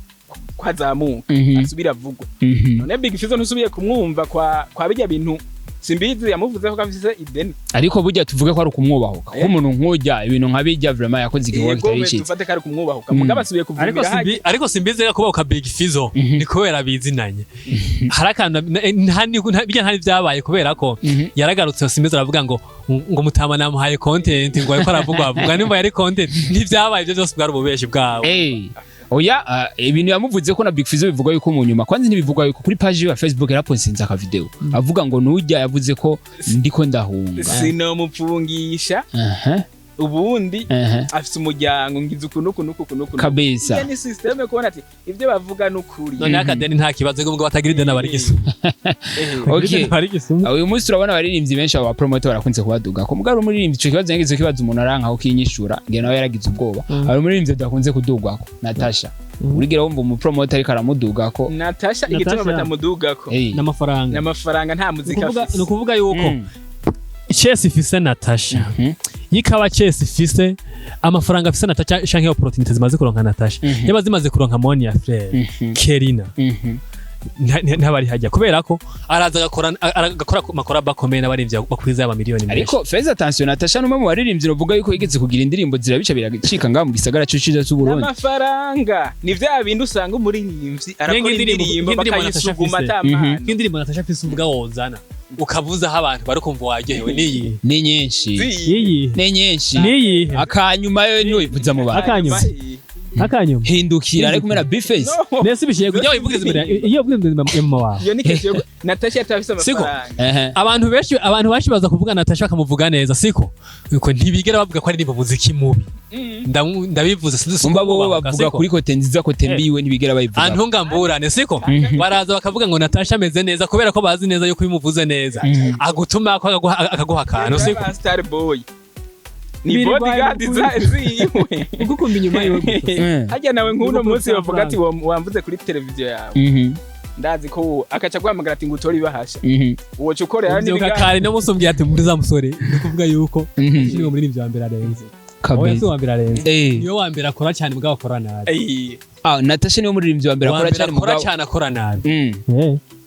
ko azamuka, asubira avugwa. None Big Fizzo ntusubiye kumwumva kwa bijya bintu Simbizi yamuvuze ko afise ideni. Ariko burya tuvuge ko ari ukumwubahuka, kuko umuntu nk'ujya ibintu nka bijya vraiment yakoze igikorwa Yego, kitari cyiza. Dufate ko ari kumwubahuka, mugabo asubiye Ariko kuvumira. Ariko Simbizi kubahuka Big Fizzo ni kubera bizinanye. Hari akantu bijya nta byabaye, kubera ko yaragarutse Simbizi aravuga ngo mutama namuhaye content, ngo ariko aravuga avuga nimba yari content, ntibyabaye ibyo byose, bwari ububeshi bwabo. Oya, ibintu yamuvuze ko na Big Fizzo bivugwa yuko mu nyuma, kwanza ntibivugwa yuko kuri page ya Facebook yarapostinze aka video avuga ngo nujya yavuze ko ndiko ndahunga. Sinomupfungisha. Ubundi afise umuryango, ngize uku nuku nuku nuku nuku. Kabisa. Iyo ni système kubona ati ibyo bavuga nukuri. None akadeni nta kibazo, ngo batagira ideni abari gisuma. Okay. Bari gisuma. Uyu munsi turabona abaririmbyi benshi, aba promoter barakunze kubaduga ko mugabo umuririmbyi ico kibazo yagize kibazo umuntu aranka ko kinyishura, ngira nawe yaragize ubwoba. Hari umuririmbyi udakunze kudugwako, Natasha. Urigera wumva umupromoter ariko aramudugako? Natasha, igituma Natasha. batamudugako Eh. N'amafaranga. N'amafaranga, nta muzika afise. Ni ukuvuga yuko Chelsea ifise Natasha, yikaba Chelsea ifise amafaranga afise Natasha canke opportunity zimaze kuronka Natasha, yaba zimaze kuronka Monia Frere, Kerina, ntabari hajya, kubera ko araza agakora amakora bakomeye n'abaririmbyi bakwiza aba miliyoni menshi. Ariko faites attention, Natasha numwe mu baririmbyi bavuga yuko yigeze kugira indirimbo zirabica biracika ngaha mu gisagara c'iza cy'u Burundi. N'amafaranga ni vya bindi usanga umuririmbyi arakora Nk'indirimbo- indirimbo nk'indirimbo Natasha bakayisuguma afise. ata mpano. Nk'indirimbo Natasha afise uvuga wozana ukavuzaho abantu bari kumva waryohewe niyi? Ni nyinshi. Niyi? Ni nyinshi. Niyi? Akanyuma yo niyo ivuza mu bantu. Akanyuma. Akanyuma. Hindukira ari kumwe na Bface. No. Nese bishiye kujya wivugiza imbere, iyo uvugiza imbere ya mama wawe. Iyo ni question Natasha atafise Siko. amafaranga. Abantu benshi baza kuvuga Natasha bakamuvuga neza, siko yuko ntibigera bavuga ko aririmba umuziki mubi. Ndabivuze sinzi. Umva, bo bavuga kuri côté nziza, côté mbi we ntibigera bayivuga. Antunga mburane, siko baraza bakavuga ngo Natasha ameze neza, kubera ko bazi neza yuko bimuvuze neza agutuma ko akaguha akantu, siko. Ba Star Boy ni Biri bodyguard boy, ziwe. Ugukumva inyuma yiwe gusa. Harya nawe nk'uno Nuko munsi bavuga ati wamvuze kuri televiziyo yawe, ndazi ko akaca guhamagara ati ngo utore ibahasha, uwo ca ukorera Uvyibuka n'ibiganiro. kare no musumbwiye ati muri za musore, ni kuvuga yuko niwe muri wa mbere arenze. Oya, si uwa mbere arenze, niwe wa mbere akora cyane mugabo akora nabi. Ah, Natasha niwe muririmbyi wa mbere Wa akora mbere cyane akora mugabo cyane akora nabi.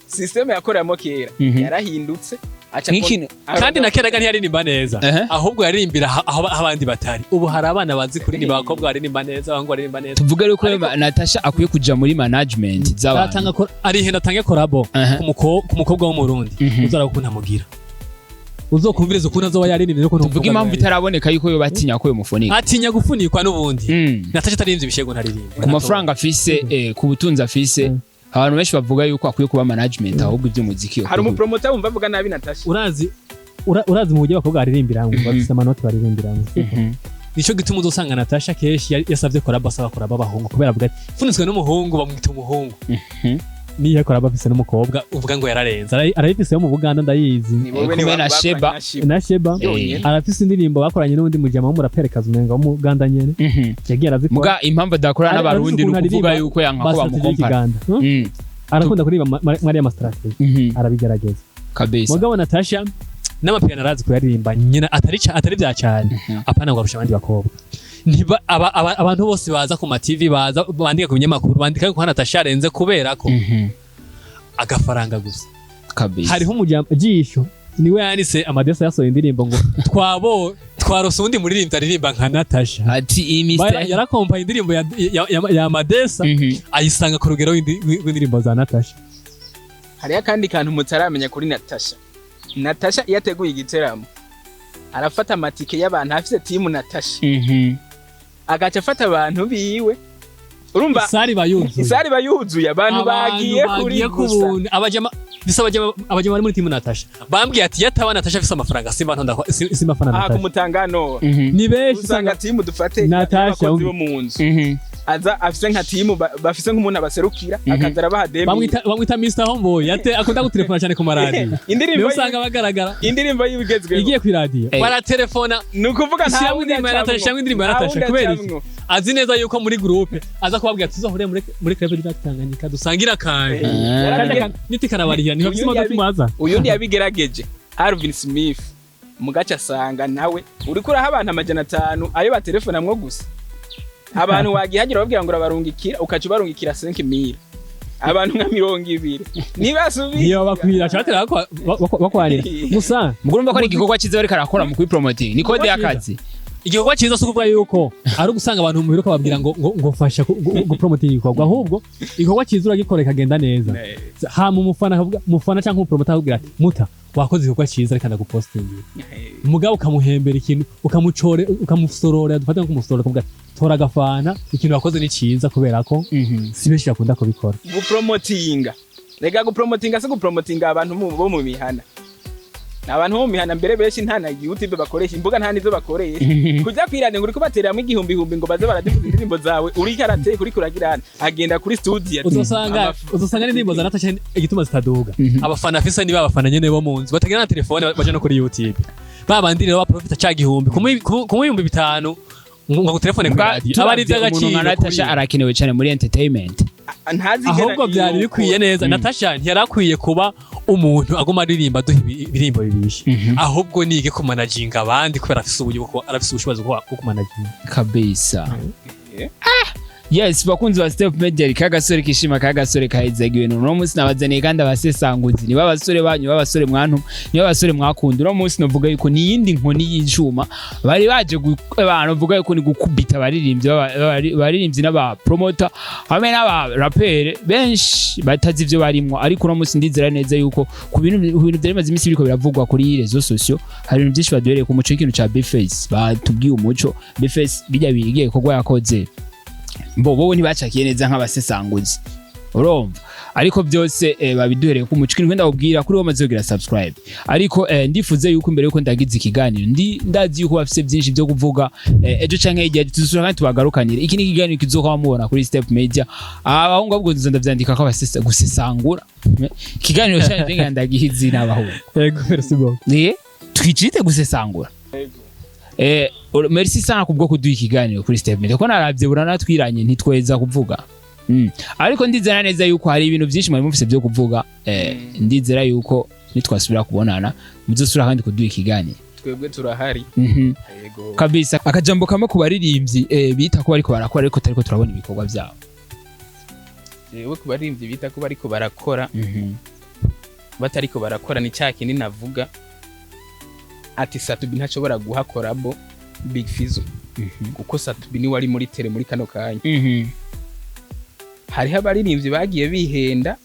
Système yakoreramo kera yarahindutse aca Nk'ikintu- Kandi na kera ntiyaririmba neza, ahubwo yaririmbira aho abandi batari. Ubu hari abana bazi kuririmba, abakobwa baririmba neza, abahungu baririmba neza. Tuvuge yuko Natasha akwiye kuja muri management z'abantu. Aratanga arihenda atange collabo ku mukobwa w'Umurundi, uzaraba ukuntu amugira, uzokumviriza ukuntu azoba yaririmbye n'ukuntu Tuvuge umukobwa impamvu azoba itaraboneka yuko yo batinya ko yomufunika. Atinya gufunikwa n'ubundi. Natasha ataririmbye ibishego ntaririmba. Ku mafaranga afise, ku butunzi afise, abantu benshi bavuga yuko akwiye kuba management ahubwo iby'umuziki Hari umupromota wumva avuga nabi Natasha. Urazi mu buryo abakobwa baririmbiramo, bafise amanoti baririmbiramo. Nico gituma uzosanga Natasha kenshi yasavye collabo, asaba collabo abahungu, kubera avuga ati funitswe n'umuhungu bamwita umuhungu. Niyo collabo afise n'umukobwa uvuga ngo yararenze. Arayifise yo mu Buganda, ndayizi. Ni wowe Kumwe ni na Sheba. Na Sheba. Yonyene. Arafise indirimbo bakoranye n'undi mujama w'umuraperi umenga wo mu Uganda nyene, yagiye arazikora. Muga impamvu adakora n'abarundi ni ukuvuga yuko yanka ko Ba strategy bamukompara. y'Ikiganda. Arakunda kuririmba mwariya ma strategy, arabigerageza. Kabisa. Mugabo Natasha n'amapiyano arazi kuyaririmba nyina, atari atari bya cyane, apana ngo arusha abandi bakobwa. Ntiba abantu bose baza ku ma TV, baza bandika ku binyamakuru, bandika ko Natasha arenze kubera ko agafaranga gusa. Kabisa. Hariho umujama jisho niwe yanditse amadesa, yasohoye indirimbo ngo twabo Twarose uwundi muririmbyi aririmba nka Natasha. Ati iyi Mr. Yarakompaye indirimbo ya Madesa, ayisanga ku rugero rw'indirimbo za Natasha. Hariho akandi kantu mutaramenya kuri Natasha. Natasha iyo ateguye igiteramo, arafata amatike y'abantu, afise team Natasha, agaca afata abantu biwe, urumva? Isari bayuzuye. Isari bayuzuye, abantu bagiye kuri bagiye gusa. Kubuntu abajama bisa, abajama bari muri team Natasha bambwiye ati yataba Natasha afise amafaranga, simba ntonda, simba fana Aha Natasha. Kumutangano Ni benshi. Usanga Usanga team dufate Natasha, y'abakozi bo mu nzu, aza afise nka team bafise nk'umuntu abaserukira, akaza arabaha demi. Bamwita Mr Homeboy, ate akunda gutelefona cyane ku maradiyo. Indirimbo niyo usanga bagaragara. Indirimbo y'ibigezweho Igiye ku iradiyo baratelefona. Ni ukuvuga nta Shyiramo wundi indirimbo ya Natasha, acamwo. shyiramo indirimbo ya Nta Natasha. wundi Kubera iki? acamwo. Azi neza yuko muri groupe aza kubabwira tuzahure muri Club du Lac Tanganyika dusangire akantu. Niti karabarihira niho Uyu afise imodoka imwaza. Uyundi yabigerageje, Alvin Smith, mugace asanga nawe uriko uraha abantu 500 ayo batelefonamwo gusa. Abantu wagihagira babwira ngo urabarungikira, ukaca ubarungikira 5000, abantu nka 20 nibasubiye. Niyo bakwira cyatera bakwarira gusa. Mugurumva ko ari igikorwa cyiza bariko arakora mu kwipromoting, ni code y'akazi. Igikorwa cyiza si ukuvuga yuko ari ugusanga abantu mu biro ukababwira ngo fasha gupromotinga igikorwa, ahubwo igikorwa cyiza uragikora kikagenda neza, hama umufana akavuga, umufana cyangwa umupromota akakubwira ati: "Muta wakoze igikorwa cyiza, reka ndagupostingira." Umugabo ukamuhembera ikintu, ukamucore, ukamusorora, dufate nko kumusorora, ukavuga ati: "Tora agafana, ikintu wakoze ni cyiza," kubera ko si benshi bakunda kubikora. Gupromotinga rega, gupromotinga si gupromotinga abantu bo mu mihana. Abantu bo mu mihana mbere benshi nta na YouTube bakoresha, imbuga nta nizo bakoresha. Kujya kwirane ngo uriko batereramwo igihumbi ihumbi ngo baze baradifuza indirimbo zawe, uriko arateka, uriko uragirana, agenda kuri studio ati, Uzosanga uzosanga n'indirimbo za Natasha igituma zitaduga, abafana afise niba abafana nyene bo mu nzu batagira na telefone baje no kuri YouTube, ba bandi rero baprofita ca gihumbi ku 5000 ngo gutelefone kuri radio aba ari Turavye umuntu ivy'agaciro nka Natasha kuri we. Arakenewe cyane muri entertainment. Ntazigera Ahubwo byari bikwiye neza. Natasha ntiyarakwiye kuba umuntu aguma aririmba aduha ibirimbo bibishe, ahubwo nige kumanaginga abandi kubera afise uburyo bwo arafise ubushobozi bwo kumanaginga. Kabisa. Yes, bakunzi ba Step Media, kagasore kishima, kagasore kaheza ibintu. Uno munsi nabazaniye kandi abasesanguzi, niba abasore banyu, b'abasore mwantu, niba abasore mwakunda. Uno munsi novuga yuko ni iyindi nkoni y'icuma bari baje abantu bavuga yuko ni gukubita abaririmbyi abaririmbyi n'aba promoter hamwe n'aba rapere benshi batazi ivyo barimwo. Ariko uno munsi ndizera neza yuko ku bintu byari bimaze iminsi biriko biravugwa kuri réseaux sociaux, hari ibintu byinshi baduhereye ku muco w'ikintu ca Bface. Batubwiye umuco Bface bijya bigiye gikorwa yakoze, bo bobo ntibacakiye neza nk'abasesanguzi, urumva? Ariko byose babiduhereye ku muco. Ikintu ndababwira kuri wo maze kugira subscribe, ariko ndifuze yuko imbere yuko ndagize ikiganiro, ndi ndazi yuko bafise byinshi byo kuvuga, ejo canke hirya tuzusura kandi tubagarukanire. Iki ni ikiganiro kizoka mubona kuri Step Media. Abahungu ahubwo nzo ndavyandika ko abasesa gusesangura ikiganiro cyanyu ndenga ndagiha izina, abahungu. Yego, merci beaucoup. Niye twicite gusesangura. Merci sana kubwo kuduha ikiganiro kuri Step Media, ko naravye buranatwiranye ntitweza kuvuga. Ariko ndizera neza yuko hari ibintu byinshi mwari mufise byo kuvuga. Ndizera yuko nitwasubira kubonana muzosubira kandi kuduha ikiganiro. Twebwe turahari. Yego. Kabisa. Akajambo kamwe ku baririmbyi bita ko bariko barakora ariko tariko turabona ibikorwa byabo. Jewe ku baririmbyi bita ko bariko barakora batariko barakora, ni cya kindi navuga ati Sat-B ntashobora guha collabo Big Fizzo, kuko Sat-B niwe ari muri tele muri kano kanya. Hariho abaririmbyi bagiye bihenda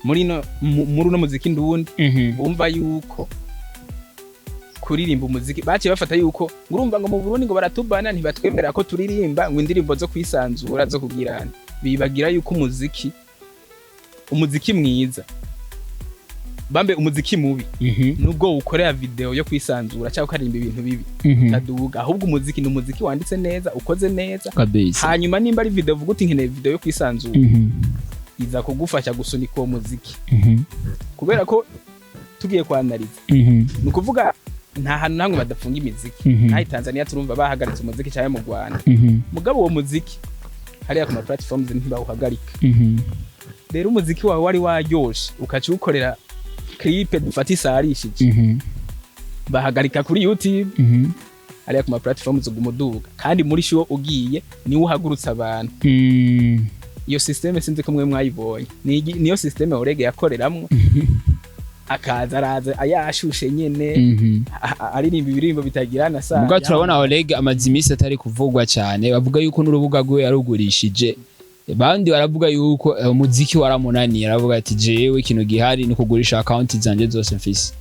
muri no muri uno muziki ndundi, bumva yuko kuririmba umuziki baciye bafata yuko ngo urumva ngo mu Burundi ngo baratubana, ntibatwemera ko turirimba ngo indirimbo zo kwisanzura zo kugirana. Bibagira yuko umuziki mwiza bambe umuziki mubi, nubwo ukorera video yo kwisanzura cyangwa ukaririmba ibintu bibi, taduga. Ahubwo umuziki ni umuziki wanditse neza, ukoze neza. Hanyuma nimba ari video, uvuga uti nkeneye video yo kwisanzura, iza kugufasha gusunika uwo muziki, kubera ko tugiye kwanariza, ni ukuvuga nta hantu namwe badafunga imiziki. Nkaho Tanzania turumva bahagaritse umuziki cyangwa mu Rwanda, mugabo uwo muziki hariya ku ma platforms ntibawuhagarika. Rero umuziki wawe wari waryoshe, ukaca uwukorera clip dufata isarishije, bahagarika kuri YouTube, hariya ku ma platforms uguma uduga, kandi muri show ugiye niwe uhagurutsa abantu. Iyo système sinzi ko mwe mwayibonye. Niyo système Orege yakoreramwo. Akaza araza yashushe nyene, aririmba ibirimbo bitagira na saa. Mugabo turabona Oleg amaze iminsi atari kuvugwa cyane, bavuga yuko n'urubuga rwe yarugurishije, bandi baravuga yuko umuziki waramunaniye, aravuga ati jewe ikintu gihari ni kugurisha account zanje zose mfise.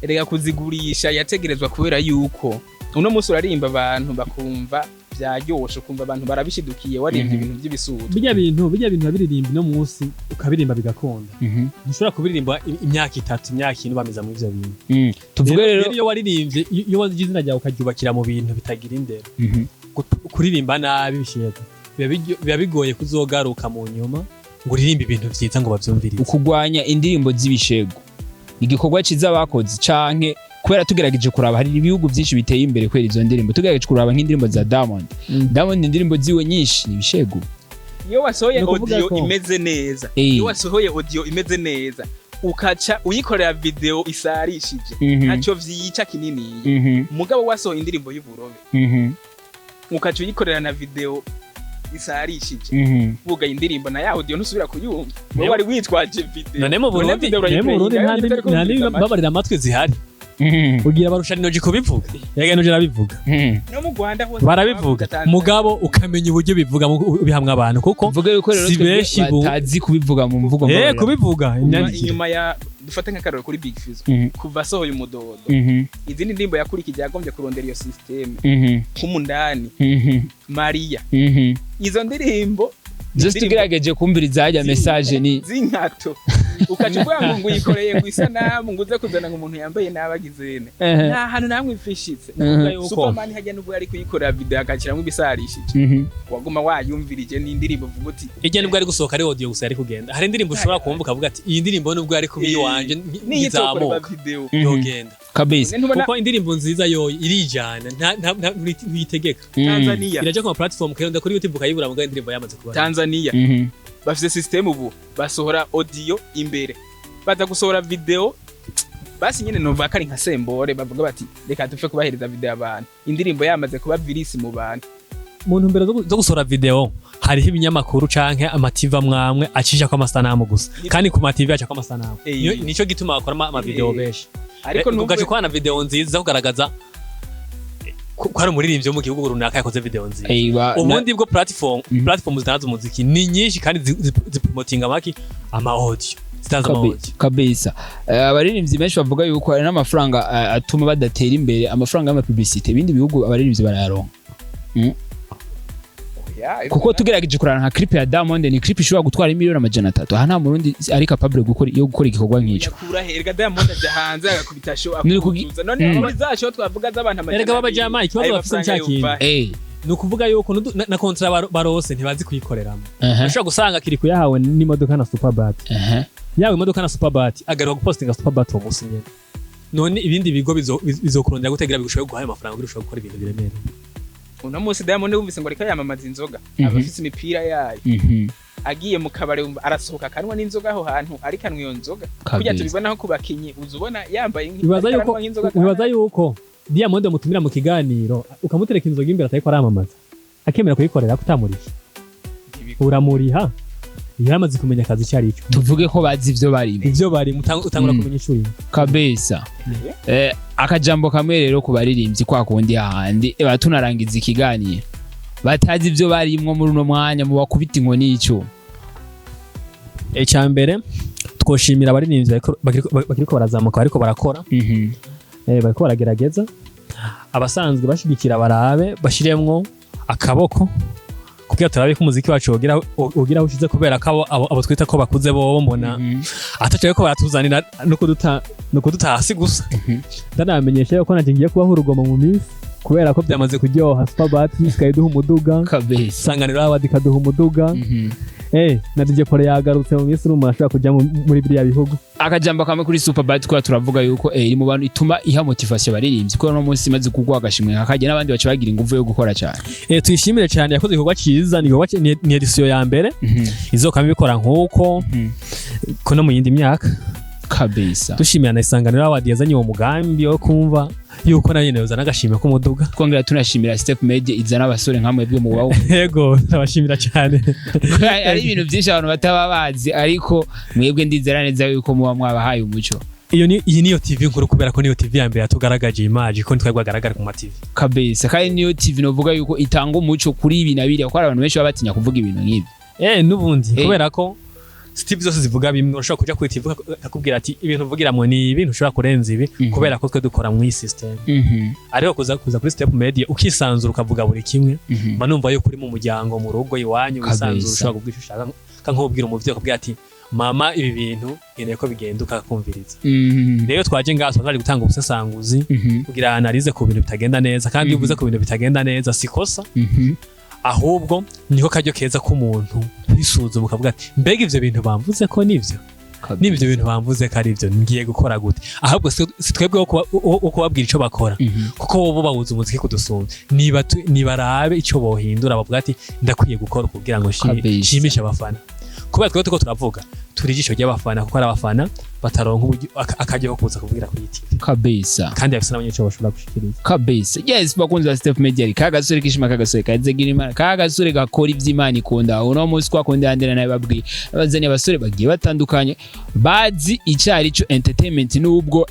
Erega kuzigurisha yategerezwa, kubera yuko uno munsi urarimba abantu bakumva vyaryoshe, ukumva abantu barabishidukiye, waririmba ibintu by'ibisuto. Bijya bintu babiririmba no munsi ukabiririmba bigakunda. Ntushobora kubiririmba imyaka 3, imyaka 4 bameza muri ivyo bintu. Tuvuge rero iyo waririmbye, iyo wazi izina ryawe ukaryubakira mu bintu bitagira indero, kuririmba nabi bishiyega biba bigoye kuzogaruka mu nyuma ngo uririmbe ibintu vyiza ngo bavyumvirize. Ukugwanya indirimbo z'ibishego, igikorwa ciza bakoze canke kubera tugerageje kuraba hari ibihugu byinshi biteye imbere kubera izo ndirimbo, tugerageje kuraba nk'indirimbo za Diamond, Diamond indirimbo ziwe nyinshi ni ibishego. Iyo wasohoye Ni ukuvuga audio ko- imeze neza, iyo wasohoye audio imeze neza ukaca uyikorera video isarishije, ntaco vyica kininiya. Mugabo wasohoye indirimbo y'uburobe, ukaca uyikorera na video isarishije, bugaye indirimbo na ya audio ntusubira kuyumva, wowe wari witwaje video. None mu Burundi, video none mu Burundi urayiplayinga, nta ariko nta wumviriza amatwi. babarira amatwi zihari. Ugira barusha Lino G kubivuga, yaga Lino G arabivuga. No mu Rwanda hose Barabivuga. Tanzania. Mugabo ukamenya uburyo bivuga bihamwe abantu kuko tuvuge yuko rero si twebwe benshi batazi kubivuga mu mvugo mbabarira. Kubivuga imyandikire. Inyuma ya, dufate nk'akarorero kuri Big Fizzo, kuva asohoye umudodo, izindi ndirimbo yakurikije yagombye kurondera iyo système, nk'umundani, Maria, izo ndirimbo Zose indirimbo tugerageje kumviriza hajya message ni z'inkato, ukaca uvuga ngo uyikoreye ngo isanamu, ngo uze kuzana ngo umuntu yambaye nabi agizene, nta hantu namwe ifishitse. Superman hajya nubwo yari kuyikorera video agashyiramo ibisarishije, waguma wayumvirije n'indirimbo uvuga uti Ijya nubwo ari gusohoka ari audio gusa yari kugenda. Hari indirimbo ushobora kumva ukavuga ati iyi ndirimbo nubwo yari kuba iyiwanje niyo itokorerwa ntizamuka video. Yogenda. Kabisa. Ntubona Kuko indirimbo nziza yo irijana, ntuyitegeka. Tanzania. Iraja ku ma platform ukayonda kuri YouTube ukayibura, mugabo indirimbo yamaze kuba. Tanzania bafise system ubu basohora audio imbere, baza gusohora video basi nyene nova kari nka sembore, bavuga bati reka tufe kubahereza video abantu indirimbo yamaze kuba virisi mu bantu. Mu ntumbero zo gusohora video hariho ibinyamakuru canke ama TV amwamwe acisha ko amasanamu gusa, kandi ku ma TV aca ko amasanamu. Nico gituma bakora ama video benshi. Ariko ugaca nubwo ukora video nziza kugaragaza ko ari umuririmbyi wo mu gihugu runaka yakoze video nziza. Ubundi bwo platform, platform zitangaza umuziki ni nyinshi kandi zipromotinga amaki ama audio, zitanze ama audio. Kabisa. Abaririmbyi benshi bavuga yuko hari n'amafaranga atuma badatera imbere, amafaranga y'amapublicité, ibindi bihugu abaririmbyi barayaronka. Ya, Kuko tugerageje kurana nka clip ya Diamond, ni clip ishobora gutwara 300 miliyoni, aha nta murundi ari capable gukora yo gukora igikorwa nk'ico. Yakura he? Erega Diamond aja hanze agakubita show, akuzuza. None muri za show twavuga z'abantu amajana Erega abiri, baba ikibazo ayo bafise mafaranga ni cya kintu. yova he? Ni ukuvuga yuko na contrat barose ntibazi kuyikoreramo. Ushobora gusanga kiri kuyahawe n'imodoka na Superbat, yawe imodoka na Superbat, agaruka gupostinga Superbat uwo munsi nyene. None ibindi bigo bizokurondera gutegera bigushobora guha ayo mafaranga kugira ushobore gukora ibintu biremereye? Uno munsi Diamond wumvise ngo ariko yamamaza inzoga, aba afise imipira yayo, agiye mu kabare wumva arasohoka akanywa n'inzoga aho hantu, ariko anywa iyo nzoga kurya. Tubibonaho ku bakinyi, uza ubona yambaye Wibaza ariko yuko aranywa nk'inzoga. Wibaza yuko Diamond mutumira mu kiganiro ukamutereka inzoga imbere atariko aramamaza akemera kuyikorera kutamuriha? Uramuriha yaramaze kumenya akazi icyo ari cyo. Tuvuge ko bazi ivyo barimo. Ivyo bari utangura kumenya icyo urimo. Kabisa. Akajambo kamwe rero ku baririmbyi kwa kundi hahandi tunarangiza ikiganiro, batazi ivyo barimwo muri uno mwanya, mu bakubita inkoni y'icuma. Icya mbere twoshimira abaririmbyi bakiriko barazamuka, bariko barakora, bariko baragerageza. Abasanzwe bashigikira barabe bashiremwo akaboko kugira turabe ko umuziki wacu wogira aho ushize, kubera ko abo twita ko bakuze bobo mbona ataco ko baratuzanira no kuduta hasi gusa. Ndanamenyesha yuko nanje ngiye kubaho urugomo mu minsi, kubera ko byamaze kuryoha. Superbat isigaye iduha umuduga, Sanganiro Award ikaduha umuduga, na DJ Paul yagarutse. Mu minsi umuntu ashobora kuja muri biriya bihugu. Akajambo kamwe kuri Superbat, kwa turavuga yuko iri mu bantu ituma iha motivation abaririmbyi, kuko no munsi imaze kugwa agashimwe kakajya n'abandi baca bagira inguvu yo gukora cyane. Tuyishimire cyane, yakoze igikorwa cyiza, ni igikorwa ni edition ya mbere, izokama ibikora nk'uko ko no mu yindi myaka. Dushimira na Isanganiro Award yazanye uwo mugambi wo kumva yuko nayo nyene yozana agashimwe k'umuduga. Twongera tunashimira Step Media izana abasore nka mwebwe mu bawo. Yego, ndabashimira cyane. Ari ibintu byinshi abantu bataba bazi, ariko mwebwe ndizera neza yuko muba mwabahaye umuco. Iyo ni iyi niyo TV nkuru, kubera ko niyo TV ya mbere yatugaragaje image, ko ntitwari bwagaragara ku ma TV. Kabisa, kandi niyo TV novuga yuko itanga umuco kuri ibi na biriya, kuko hari abantu benshi baba batinya kuvuga ibintu nk'ibi. N'ubundi kubera ko TV zose zivuga bimwe, urashobora kuja kuri TV akakubwira ati ibintu mvugiramwo ni ibi, ntushobora kurenza ibi, kubera ko twe dukora mu iyi system. Ariko kuza kuri Step Media ukisanzura, ukavuga buri kimwe, mba numva yuko uri mu muryango, mu rugo iwanyu, wisanzura, ushobora kuvuga icyo ushaka, nk'ubwira umuvyeyi, ukabwira ati mama, ibi bintu nkeneye ko bigenda, ukakumviriza. Rero twaje ngaha twari gutanga ubusesanguzi, kugira analyse ku bintu bitagenda neza, kandi iyo uvuze ku bintu bitagenda neza si kosa, ahubwo niko karyo keza k'umuntu kwisuzuma, ukavuga ati mbega ivyo bintu bamvuze ko nivyo? Niba ivyo bintu bamvuze ko ari ivyo, ngiye gukora gute? Ahubwo si twebwe wo kubabwira ico bakora, kuko bo bawuzi umuziki kudusumba. Nibarabe ico bohindura, bavuga ati ndakwiye gukora kugira ngo nshimishe abafana, kubera twebwe turiko turavuga turi ijisho ry'abafana, kuko ari abafana bataronka uburyo akaryo ko kuza kuvugira kuri TV, kandi bafise n'abanyeshuri bashobora gushikiriza. Kabisa. Yes, bakunzi ba Step Media, kagasore kishima, kagasore kazegira Imana, kagasore gakora ivy'Imana ikunda. Uno munsi twakunda yandera nawe babwiye abazanye abasore bagiye batandukanye bazi icari cyo entertainment, nubwo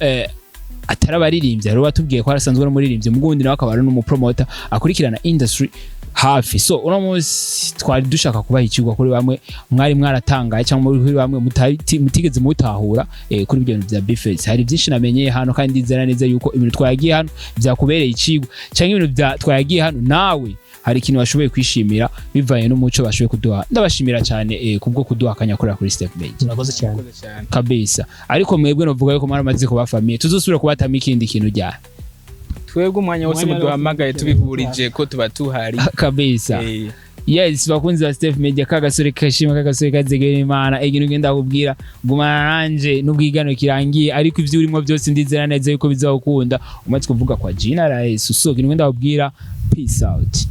atari abaririmbyi. Hari uwatubwiye ko arasanzwe ari umuririmbyi, mugundi nawe akaba ari n'umupromoter akurikirana industry hafi. So uno munsi twari dushaka kubaha ikigwa kuri bamwe mwari mwaratangaye, cyangwa kuri bamwe mutigeze mutahura kuri ibyo bintu bya B-Face. Hari byinshi namenyeye hano, kandi ndizera neza yuko ibintu twayagiye hano byakubereye ikigwa, cyangwa ibintu twayagiye hano nawe hari ikintu bashoboye kwishimira bivanye n'umuco bashoboye kuduha. Ndabashimira cyane kubwo kuduha akanya korera kuri Step Media. Murakoze cyane. Murakoze cyane. Kabisa. Ariko mwebwe novuga yuko mwaramaze kuba famille, tuzosubira kubatamo ikindi kintu ryari? Twebwe umwanya wose Umwanya wose muduhamagaye tubihurije ko tuba tuhari. Kabisa. Yes, bakunzi ba Steph Media, kagasore kashima, kagasore kazegera Imana, ikintu ngenda kubwira, gumana nanje n'ubwigano kirangiye, ariko ivyo urimo byose ndizera neza yuko bizakunda umaze kuvuga kwa jina la Yesu. So ikintu ngenda kubwira, peace out.